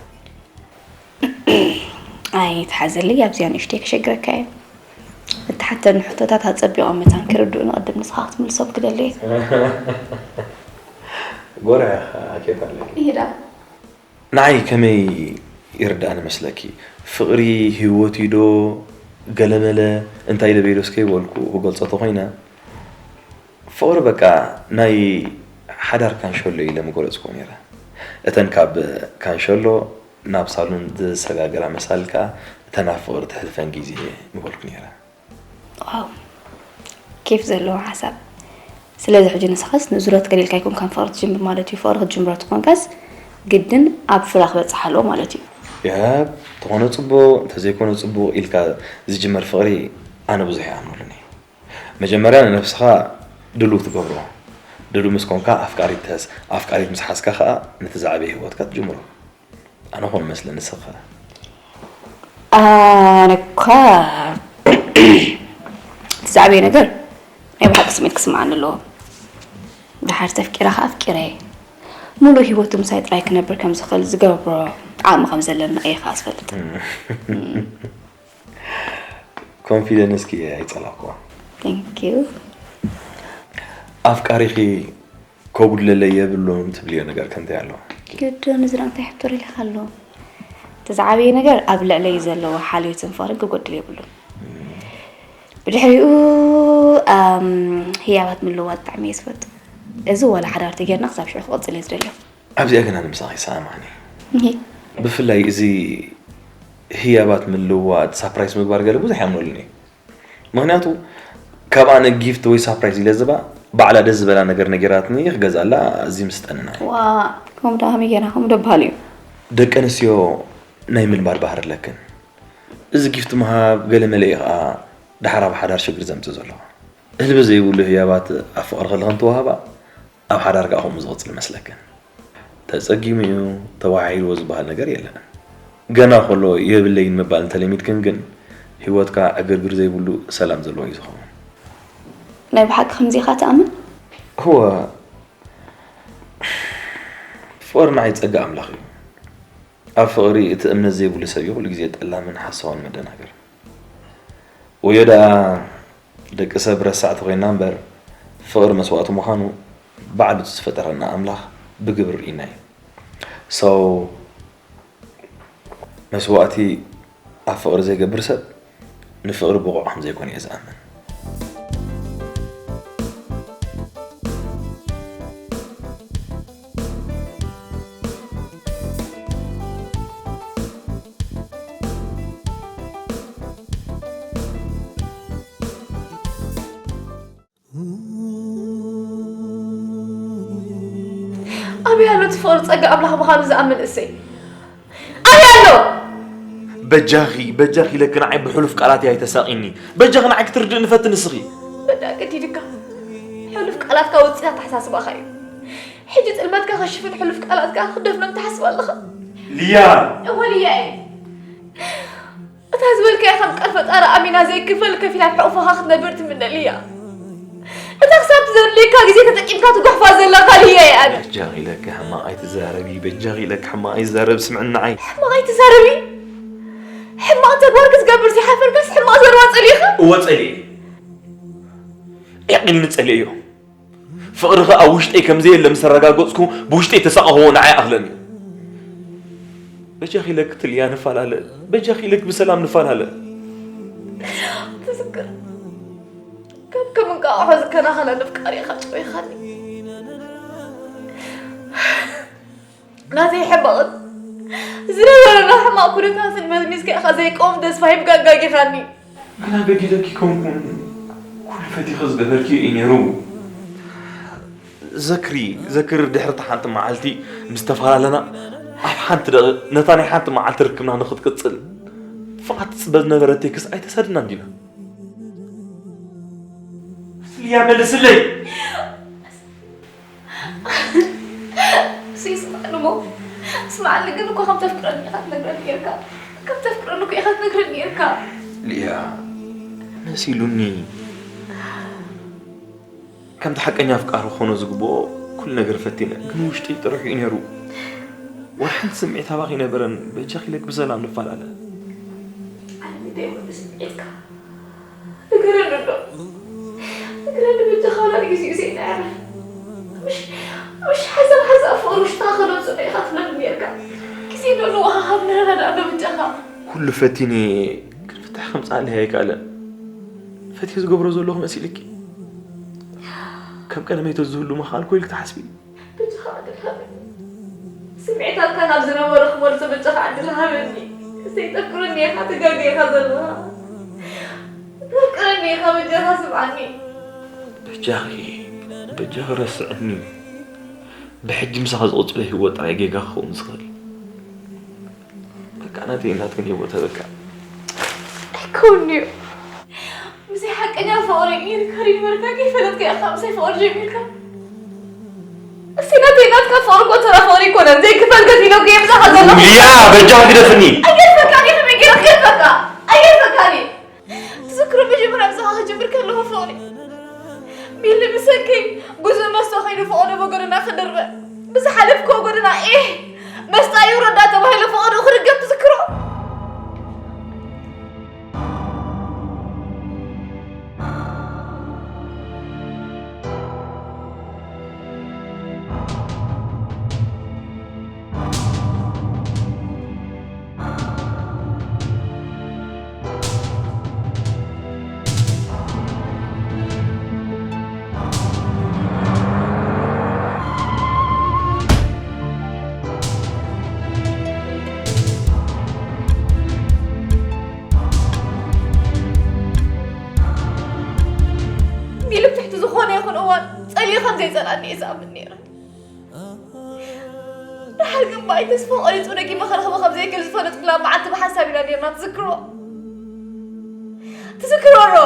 ኣይትሓዘለይ፣ ኣብዚኣ ንእሽተይ ከሸግረካ እየ። እትሓተኒ ሕቶታት ኣጸቢቖም መታን ክርድኡኒ ቅድም ንስኻ ክትምልሶም ክደሊ እየ። ጎራ ኢኻ፣ ኬፍ ኣለኪ። ይሄዳ። ንዓይ ከመይ ይርድኣኒ መስለኪ? ፍቕሪ ህይወት እዩ ዶ ገለመለ እንታይ ኢለ በይዶስ ከይበልኩ ክገልጾ ተኾይነ፣ ፍቕሪ በቃ ናይ ሓዳር ካንሸሎ ኢለ ምገለጽኩዎ ነይረ። እተን ካብ ካንሸሎ ናብ ሳሎን ዝሰጋገራ መሳልል ከኣ እተን ኣብ ፍቕሪ ተሕልፈን ግዜ ምበልኩ ነይረ። ዋው፣ ኬፍ ዘለዎ ሓሳብ። ስለዚ ሕጂ ንስኻስ ንዙረት ገሊልካ ኣይኮንካን ፍቕሪ ትጅምር ማለት እዩ። ፍቕሪ ክትጅምሮ ተኾንካስ ግድን ኣብ ፍረ ክበጽሕ ኣለዎ ማለት እዩ። ያብ፣ ተኾነ ጽቡቕ፣ እንተዘይኮነ ጽቡቕ ኢልካ ዝጅመር ፍቕሪ ኣነ ብዙሕ ይኣምነሉን እየ። መጀመርያ ንነብስኻ ድሉው ትገብሮ። ድሉው ምስ ኮንካ ኣፍቃሪት ትሕዝ። ኣፍቃሪት ምስ ሓዝካ ኸኣ ነቲ ዝዓበየ ህይወትካ ትጅምሮ። ኣነ ኾን መስለ ንስኻ? ኣነ እኳ እቲ ዝዓበየ ነገር ናይ ብሓቂ ስሜት ክስምዓኒ ኣለዎ። ድሓር ተፍቂረ ኸኣ ኣፍቂረ እየ። ሙሉእ ህይወቱ ምሳይ ጥራይ ክነብር ከም ዝኽእል ዝገብሮ ዓቕሚ ከም ዘለና እየ ኸኣ ዝፈልጥ። እም። ኮንፊደንስኪ ኣይጸላእኩዋ። Thank you። ኣፍቃሪኺ ከጉድለለይ የብሉን ትብልዮ ነገር ከንታይ ኣሎ? ግዶ ንዝራ እንታይ ሕቶ ሪልካ ኣሎ? እቲ ዝዓበየ ነገር ኣብ ልዕለይ ዘለዎ ሓልዮትን ፍቕርን ክጎድል የብሉን። ብድሕሪኡ ኣም፣ ህያባት ምልዋጥ ብጣዕሚ እየ ዝፈቱ። እዚ ዋላ ሓዳር ተጌርና ክሳብ ሽዑ ክቕፅል እየ ዝደልዮ። ኣብዚኣ ግን ኣነ ምሳኺ ይሰማማዕኒ። ብፍላይ እዚ ህያባት ምልዋጥ ሳፕራይስ ምግባር ገለ ብዙሕ ያምነሉኒ። ምክንያቱ ካብ ኣነ ጊፍት ወይ ሳፕራይዝ ኢለ ዝባ ባዕላ ደስ ዝበላ ነገር ነጊራትኒ ክገዛላ እዚ ምስጠንና እዩ። ዋ ከምኡ ዳ ከመይ ጌርና ከምኡ ዶ በሃል እዩ። ደቂ ኣንስትዮ ናይ ምልማድ ባህሪ ኣለክን። እዚ ጊፍት ምሃብ ገለ መለ እዩ ከዓ ደሓር ኣብ ሓዳር ሽግር ዘምፅእ ዘሎ። እህል ብዘይብሉ ህያባት ኣብ ፍቕሪ ከለኽን ትወሃባ ኣብ ሓዳር ከዓ ከምኡ ዝቕፅል መስለክን። ተፀጊሙ እዩ ተዋሓሒድዎ ዝበሃል ነገር የለን። ገና ከሎ የብለይን ምባል እንተለሚድክን ግን ህይወትካ ዕግርግር ዘይብሉ ሰላም ዘለዎ እዩ ዝኸውን። ናይ ብሓቂ ከምዚ ኢኻ ትኣምን? እወ ፍቕሪ ንዓይ ጸጋ ኣምላኽ እዩ። ኣብ ፍቕሪ እቲ እምነት ዘይብሉ ሰብ እዩ ኩሉ ግዜ ጠላምን ሓሳውን መደናገርን። ወዮ ደኣ ደቂ ሰብ ረሳዕቲ ኮይና እምበር ፍቕሪ መስዋእቲ ምዃኑ ባዕሉ እቲ ዝፈጠረና ኣምላኽ ብግብሪ ርኢናዮ። So መስዋእቲ ኣብ ፍቕሪ ዘይገብር ሰብ ንፍቕሪ ብቑዕ ከም ዘይኮነ እየ ዝኣምን። ኣበይ ኣሎ እቲ ፍቕሪ ጸጋ ኣምላኽ ምዃኑ ዝኣምን እሰይ? ኣበይ ኣሎ? በጃኺ በጃኺ ኢለኪ ንዓይ ብሕሉፍ ቃላት እያ ኣይተሳቒኒ። በጃኺ ንዓይ ክትርድእኒ ፈትኒ እስኺ። በዳ ቀዲድካ ሕሉፍ ቃላትካ ውፅኢት ኣተሓሳስባኻ እዩ። ሕጂ ጥልመትካ ከሽፍን ሕሉፍ ቃላትካ ክደፍኖም ትሓስብ ኣለኻ። ሊያ! እወ ሊያ እየ። እታ ዝበልካያ ከም ቃል ፈጣሪ ኣሚና ዘይክፈል ከፊላ ኣብ ሕቑፋኻ ክትነብር ትምነ ሊያ። እታ ክሳብ ዘድልየካ ግዜ ተጠቂምካ ትጓሕፋ ዘለኻ ሊያ እየ ኣነ። በጃኺ ኢለኪ ሕማቕ ኣይትዛረቢ፣ በጃኺ ኢለኪ ሕማቕ ኣይትዛረቢ፣ ስምዕኒ ንዓይ። ሕማቕ ኣይትዛረቢ። ሕማቕ ተግባር ክትገብር ዘይሓፈርካስ ሕማቕ ዘረባ ጸሊእኻ? እወ ጸሊኤ። ዒቕ ኢልኒ ጸሊኤዮ። ፍቕርኺ ኣብ ውሽጠይ ከም ዘየለ ምስ ኣረጋገጽኩ ብውሽጠይ ተሳቐኽዎ ንዓይ ይኣኽለኒ። በጃኺ ኢለኪ ትልያ ንፈላለ፣ በጃኺ ኢለኪ ብሰላም ንፈላለ። ትዝክር ካብ ከም እንቃቕሖ ዝከናኸነኒ ኣፍቃሪ ኢኻ ጨዊኻኒ። ናተይ ሕማቕን ዝነበረና ሕማቕ ኩነታትን መዝሚዝካ ኢኻ ዘይቀውም ተስፋ ሂብካ ኣጋጊኻኒ። ግና በዲለኪ ከንኩን ኩሉ ፈቲኺ ዝገበርክዮ እዩ ነይሩ። ዘክሪ ዘክሪ ድሕሪ እታ ሓንቲ መዓልቲ ምስ ተፈላለና ኣብ ሓንቲ ደቒቕ ነታ ናይ ሓንቲ መዓልቲ ርክብና ንኽትቅጽል ፍቓድ ትጽበ ዝነበረ ቴክስት ኣይተሳድናን ዲና? ሊያ መልስለይ። እሱ ይስማዕኒ እሞ ስማዕኒ ግን እኮ ከም ተፍቅረኒ ኢኻ ትነግረኒ ነርካ ከም ተፍቅረኒ እኮ ኢኻ ትነግረኒ ነርካ ሊያ መሲሉኒ ከምቲ ሓቀኛ ኣፍቃሪ ክኾኖ ዝግብኦ ኩሉ ነገር ፈቲነ ግን ውሽጢ ጥርሑ እዩ ነይሩ ወላ ሓንቲ ስምዒት ኣባኺ ነበረን በጃኺ ኢለክ ብሰላም ንፈላለ ስምዒትካ ንገረኒ ዶ ንገረኒ በጃኻ ወላ ንግዚኡ ዘይነዕርፍ ምሽ ሓሳብ ሓሳብ ፍቕሪ ውሽጥኻ ከነውፅእ ዶ ኢኻ ትብለኒ ነርካ ግዜ ዶ ንወሃሃብ ንረዳዳእ ዶ በጃኻ ኩሉ ፈቲነ ግን ፍታሕ ከምፅኣለይ ኣይከኣለን ፈትየ ዝገብሮ ዘለኹ መሲልኪ ከም ቀደመይ ተዝህሉ ምኽኣልኩ ኢልኪ ትሓስቢ በጃኻ ኣድልሃበኒ ስምዒታትካ ናብ ዝነበረ ክመልሶ በጃኻ ዕድል ሃበኒ ዘይተፍቅረኒ ኢኻ ተጋግኻ ዘለኻ ተፍቅረኒ ኢኻ በጃኻ ስምዓኒ በጃኺ በጃኺ ረስዕኒ ብሕጂ ምሳኻ ዝቕጽሎ ህይወት ጥራይ ጌጋ ክኸውን ዝኽእል በቃ ናተይ ናትክን ህይወት በቃ ኣይከውንዩ ምስይ ሓቀኛ ፍቕሪ ኢልካ ሪድበርካ ከይፈለጥካ ኢኻ ምስይ ፍቕሪ ጀሚርካ እስቲ ናተይ ናትካ ፍቕሪ እኮ ተራ ፍቕሪ ኣይኮነን ዘይክፈል ገፊለኩ እየ ምሳኻ ዘለኹ ሊያ በጃ ግደፍኒ ኣየልፈካን እየ ከመይ ገይረ ክገድፈካ ኣየልፈካን እየ ትዝክሮ መጀመርያ ምሳኻ ክጅምር ከለኹ ፍቕሪ ሚሊ ብሰንከይ ጉዙእ መስተ ኸይዱ ፍቕሪ ብጎደና ክድርበ ብዝሓለፍክዎ ጎደና ኤህ መስጣ ይውረዳ ተባሂሉ ፍቕሪ ክርገም ትዝክሮ ድሓር ግን ብኣይ ተስፋ ቆሪጹ ደጊመ ክረኽቦ ከም ዘይክእል ዝፈለጥኩላ መዓልቲ ብሓንሳብ ኢና ኔርና። ትዝክሮ? ትዝክሮ ዶ?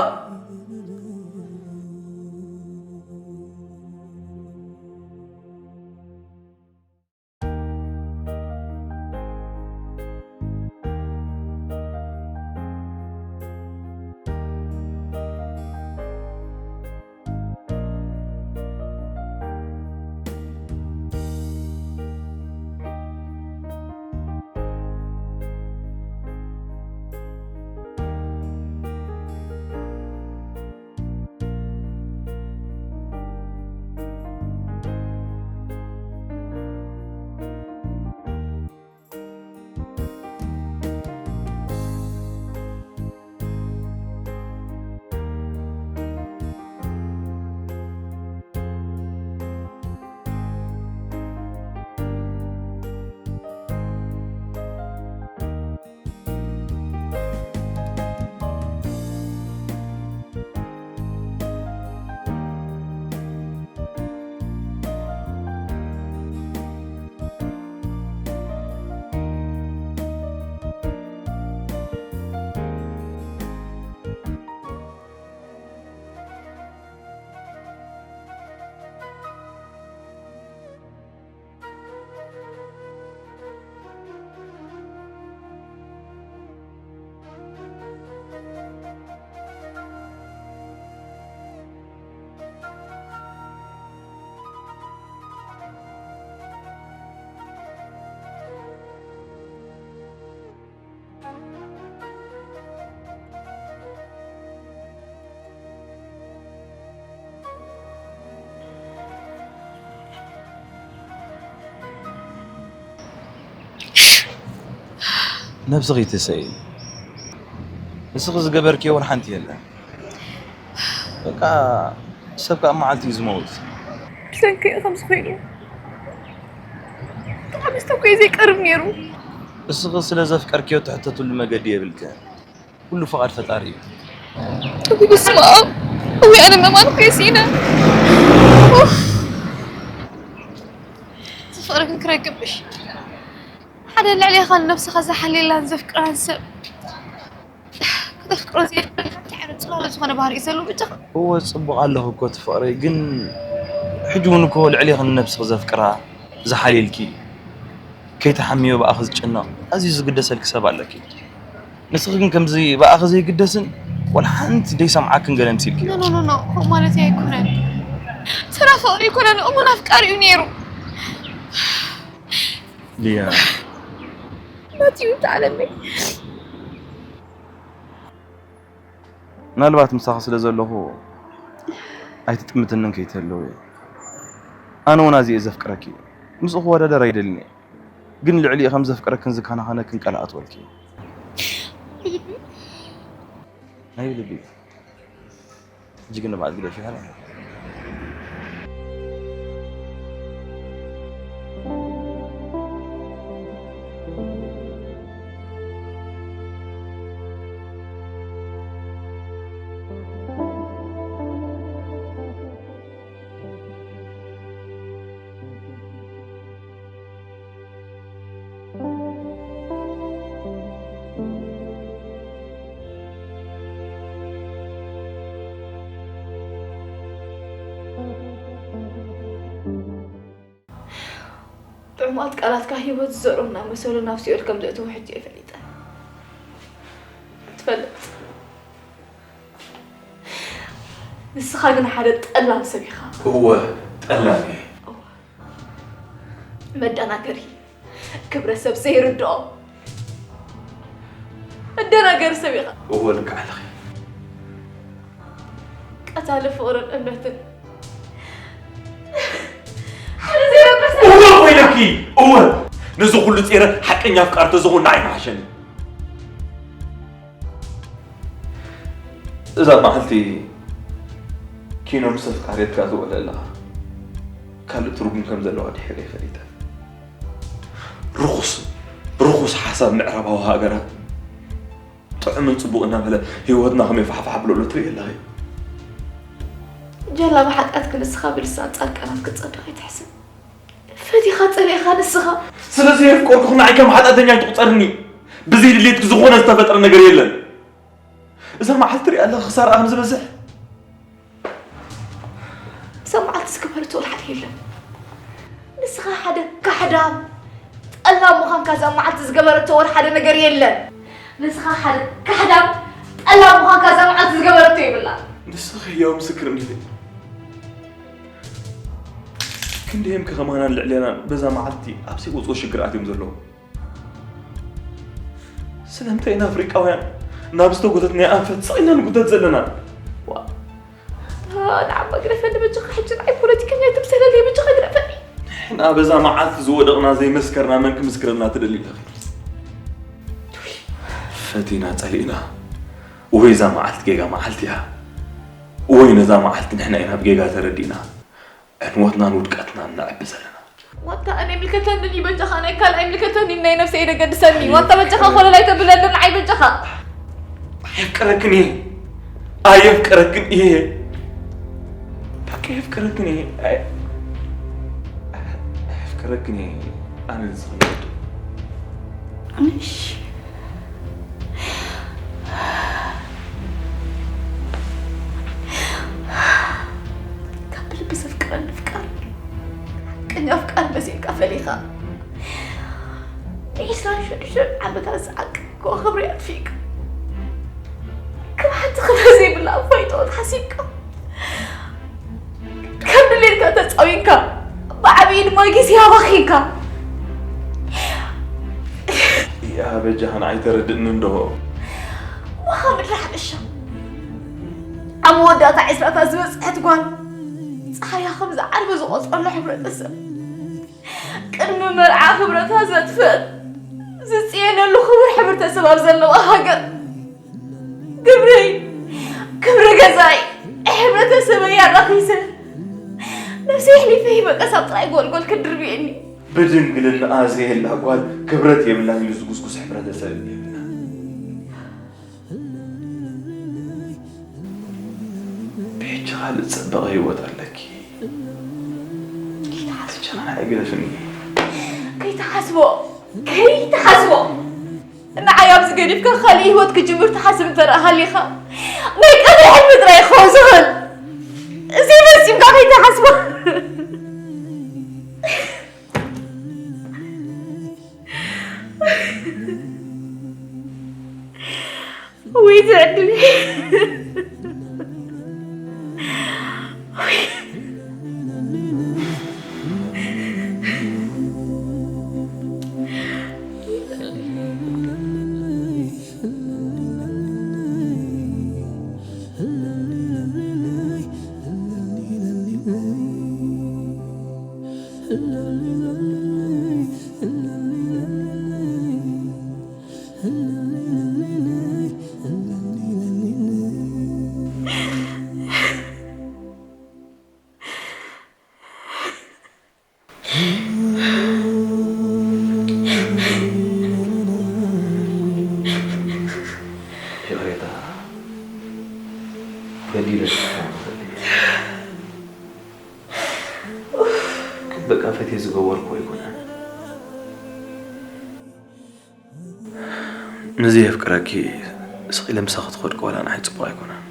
ነብስኺ ትሰይ። ንስኺ ዝገበርክዮ ወላ ሓንቲ የለን። በቃ፣ ሰብ ከኣ መዓልቲ እዩ ዝመውት። ብሰንኪ እዩ ከምዚ ኮይኑ። ብጣዕሚ ዝተኮየ ዘይቀርብ ነይሩ። እስኺ ስለ ዘፍቀርክዮ ትሕተትሉ መገዲ የብልክን። ኩሉ ፍቓድ ፈጣሪ እዩ። እዊ፣ በስመ ኣብ። እዊ፣ ኣነ ምእማን እኮ እየ ስኢነ። ኡፍ። እዚ ፍቕሪ ግን ክረግም እሺ። ሓደ ልዕሌኻን ነብስኻ ዝሓልየላን ዘፍቅራን ሰብ ከተፍቅሮ ዘይኽእል፣ እንታይ ዓይነት ጽላሎ ዝኾነ ባህሪ እዩ ዘለዎ ብቻ? እወ፣ ጽቡቕ ኣለኺ እኮ እቲ ፍቕሪ፣ ግን ሕጂ እውን እኮ ልዕሌኺ ንነብስኺ ዘፍቅራ፣ ዝሓልየልኪ፣ ከይትሓምዮ ብኣኺ ዝጭነቕ፣ ኣዝዩ ዝግደሰልኪ ሰብ ኣለኪ። ንስኺ ግን ከምዚ ብኣኺ ዘይግደስን፣ ወላ ሓንቲ ዘይሰምዓክን ገለ ምሲልኪ። ኖ፣ ኖ፣ ኖ፣ ኖ፣ ከምኡ ማለተይ ኣይኮነን። ተራ ፍቕሪ ኣይኮነን፣ እሙን ኣፍቃሪ እዩ ነይሩ። ሊያ። ማቲዩ፣ ተዓለመይ። ምናልባት ምሳኺ ስለ ዘለኹ ኣይትጥምትንን ከይትህልዊ። ኣነ እውን ኣዝየ እየ ዘፍቅረኪ። ምስኡ ክወዳደር ኣይደልን እየ። ግን ልዕሊኡ ከም ዘፍቅረክን ዝከናኸነክን ቃል ኣትወልኪ። ናይ ብልቢ። ሕጂ ግን ንብዓት ግደፊ፣ ሃላ። ጥዑማት ቃላትካ ህይወት ዝዘርኡ እናመሰሉ ናብ ሲኦል ከም ዘእትዉ ሕጂ እየ ፈሊጠ። ትፈልጥ፣ ንስኻ ግን ሓደ ጠላም ሰብ ኢኻ። እወ፣ ጠላም እየ። እወ። መደናገሪ፣ ክብረ ሰብ ዘይርድኦ፣ መደናገሪ ሰብ ኢኻ። እወ፣ ልክዕ ኣለኺ። ቀታሊ ፍቕርን እምነትን፣ ሓደ ዘይረብሕ ሰብ። እወ፣ እወ ኢለኪ። እወ፣ ነዚ ኩሉ ጸይረ ሓቀኛ ኣፍቃሪ ተዝኾን ንዓይ ምሓሸኒ። እዛ መዓልቲ ኪኖ ምስ ኣፍቃሪትካ ትውዕል ኣለኻ፣ ካልእ ትርጉም ከም ዘለዋ ድሒረ እየ ፈሊጠ። ርኹስ፣ ርኹስ ሓሳብ ምዕራባዊ ሃገራት ጥዑምን ጽቡቕ እናበለ ህይወትና ከመይ ፋሕፋሕ ብለሎ ትርኢ ኣለኺ። ጀላብ ሓጢኣት ክንስኻ ብልሳን ጻድቃናት ክትጸድቕ ኣይትሕስብ። ዲኻ ጸሊእኻ ንስኻ? ስለዚ የፍቀርኩኽ ንዓይ ከም ሓጢኣተኛ ኣይትቑጸርኒ። ብዘይ ድሌትኪ ዝኾነ ዝተፈጥረ ነገር የለን። እዛ መዓልቲ ሪኣ ኣለኻ ክሳራ ከም ዝበዝሕ። እዛ መዓልቲ ዝገበረቶ ወላ ሓደ የለን። ንስኻ ሓደ ካሕዳም ጠላም ምዃንካ እዛ መዓልቲ ዝገበረቶ ወላ ሓደ ነገር የለን። ንስኻ ሓደ ካሕዳም ጠላም ምዃንካ እዛ መዓልቲ ዝገበረቶ የብላ። ንስኺ ህያው ምስክር እንዲኺ። ክንደዮም ከማናን ልዕሌናን በዛ መዓልቲ ኣብ ዘይወፅኦ ሽግራት እዮም ዘለዉ። ስለምንታይ ኢና ኣፍሪቃውያን ናብ ዝተጎተትናዮ ኣንፈት ስቕ ኢልና ንጉተት ዘለና? ዋ፣ ንዓማ ግደፈኒ በጃኻ፣ ሕጂ ንዓይ ፖለቲከኛ ኣይትምሰለለይ በጃኻ፣ ግደፈኒ። ንሕና በዛ መዓልቲ ዝወደቕና ዘይመስከርና መን ክምስክረልና ትደሊ ኣለኺ? ፈቲና ጸሊእና ወይ እዛ መዓልቲ ጌጋ መዓልቲ እያ ወይ ነዛ መዓልቲ ንሕና ኢና ብጌጋ ተረዲእና ዕንወትናን ውድቀትናን ነዕቢ ዘለና። ዋንታ ኣነ ይምልከተኒ እዩ በጃኻ፣ ናይ ካልእ ኣይምልከተኒ፣ ናይ ነብሰይ ደገድሰኒ። ዋንታ በጃኻ ኮለል ኣይተብለኒ ንዓይ በጃኻ። ኣየፍቅረክን እየ፣ ኣየፍቅረክን እየ፣ በቃ ኣየፍቅረክን እየ። ኣየ-፣ ኣየፍቅረክን እየ። ኣነ ንስኺ ንወዱ። እሺ። ካብ ብልቢ ዘፍቅረኒ ፍቃር፣ ሓቀኛ ፍቃር መሲልካ ፈሊኻ፣ ንዒስራን ሽዱሽተን ዓመታት ዝዓቀብክዎ ክብሪ ኣጥፊእካ፣ ከም ሓንቲ ክብሪ ዘይብላ ኣፋይጦ ተሓሲብካ፣ ከም ድሌትካ ተጻዊንካ፣ ብዓብዪ ድማ ግዜ ኣባኺንካ። ያ በጃኻ ንዓይ ተረድእኒ እንዶ። ዋኻ ምድሪ ሓበሻ። ኣብ መወዳእታ ዕስራታት ዝበጽሐት ጓል፣ ጸሓያ ከም ዝዓርበ ዝቖጽረሉ ሕብረተሰብ፣ ቅድሚ መርዓ ክብረታ ዘጥፍእት፣ ዝጽየነሉ ክቡር ሕብረተሰብ ኣብ ዘለዋ ሃገር፣ ግብረይ፣ ክብሪ ገዛይ፣ ሕብረተሰበይ ኣራኺሰ፣ ነብሰይ ኣሕሊፈ ሂበ ቀሳብ ጥራይ ጎልጎል ክድርብየኒ። ብድንግልናኣ ዘየላ ጓል ክብረት የብላን ኢሉ ዝጉስጉስ ሕብረተሰብ የብልና። ብሕጂ ካልእ ዝጸበቐ ህይወት ኣለኪ። ከይትሓስቦ። ብሕጂ ንዓይ ግደፍኒ። ከይትሓስቦ። ከይትሓስቦ። ንዓይ ኣብዚ ገዲፍካ ካልእ ህይወት ክጅምር ትሓስብ እንተ ደኣ ሃሊኻ፣ ናይ ቀብሪ ሕልሚ ጥራይ ክኸውን ዝኽእል። እዚ ፈጺምካ ከይትሓስቦ። ወይ ዝዕድል። ይቕሬታ፣ በዲለኪ ክኸውን ይኽእል እዩ። ግን በቃ ፈትየ ዝገበርኩ ኣይኮነን። ንዘየፍቅረኪ ስቕ ኢለ ምሳኺ ትኸድኩ ዋላ ንዓይ ጽቡቕ ኣይኮነን።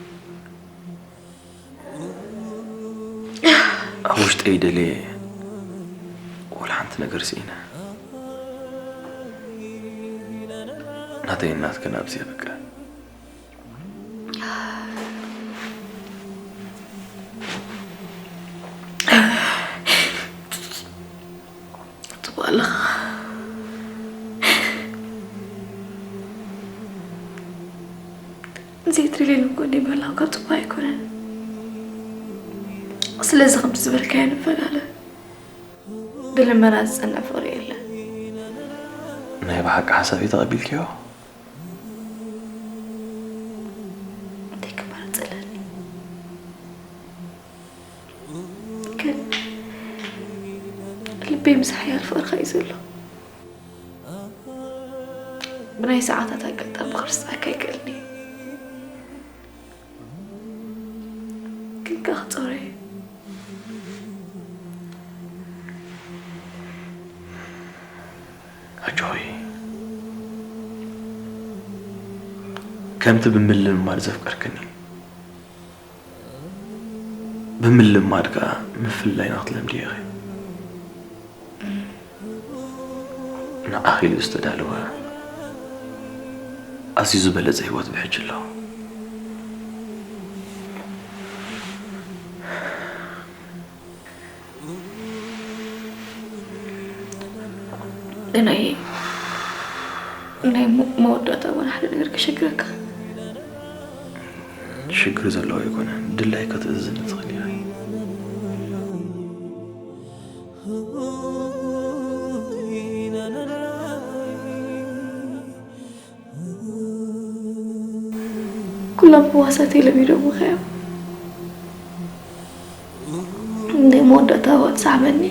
ኣብ ውሽጠይ ደልየ ወላ ሓንቲ ነገር ስኢነ። ናተይን ናትክን ኣብዚ የብቅዕ። ጽቡቕ ኣለኻ። ዘይትደልየኒ ጎኒ ምህላውካ ጽቡቕ ኣይኮነን። ስለዚ ከምቲ ዝበልካዮ ንፈላለ። ብልመና ዝጸንዕ ፍቕሪ የለን። ናይ ብሓቂ ሓሳበይ ተቐቢልክዮ? እንታይ ክመርጽ እለኒ? ግን ልበይ ምስ ሓያል ፍቕርኻ እዩ ዘሎ። ብናይ ሰዓታት ኣጋጣሚ ክርስዓካ ኣይክእልን እዩ። ግን ከኣ ክጸሮ እየ። ኣጆኺ፣ ከምቲ ብምልምማድ ዘፍቀርክኒ፣ ብምልምማድ ከኣ ምፍልላይና ክትለምዲ ኢኺ። ንዓኺ ኢሉ ዝተዳለወ ኣዝዩ ዝበለጸ ህይወት ብሕጂ ኣሎ። ናይ ናይ መወዳእታ እዋን ሓደ ነገር ከሸግረካ። ሽግር ዘለዎ ኣይኮነን። ድላይካ ክትእዝዝኒ ትኽእል ኢኺ። ኩሎም ህዋሳተይ ለሚዶምኻ እዮም። ናይ መወዳእታ እዋን ሳዕበኒ።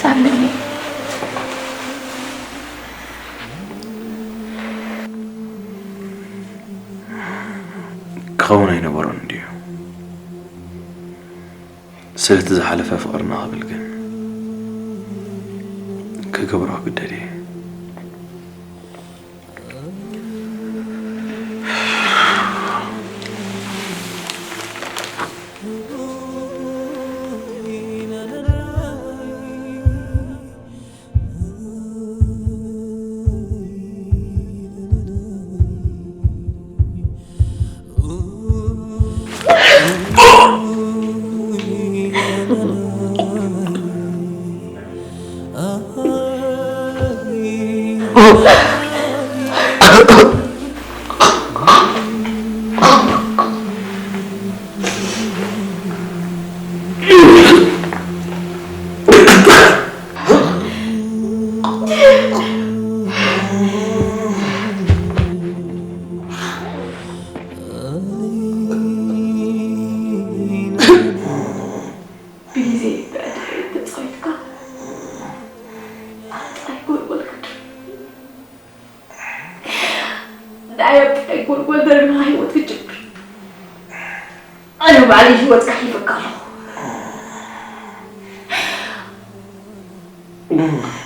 ሳዕበኒ። ክኸውን ኣይነበሮን እንድዩ። ስለቲ ዝሓለፈ ፍቕርና ክብል ግን ክገብሮ ክግደድ እየ። ብግዜ ብዕድመ ተጻዊትካ ጥራይ ጎልጎል ክትርኢ። ንዓይ ኣብ ጥራይ ጎልጎል ደርብኻ ህይወት ክትጅምር። ኣነ ባዕለይ ህይወትካ ሒዘካ ኣለኹ።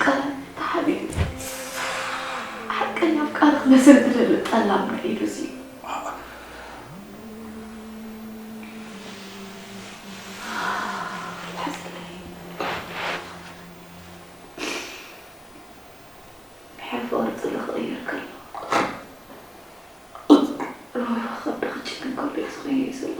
ቃል ተሓቢኡ ሓቀኛ ኣፍቃሪ ክመስል ዝደሊ ጠላም ርኢሉ እዚ ድሕሪ ፍቕሪ ጽልኢ ክቕይር ከሎ ሮባ ከብዲ ክጭክን ከሎ እዩ ዝቕየር ዘሎ።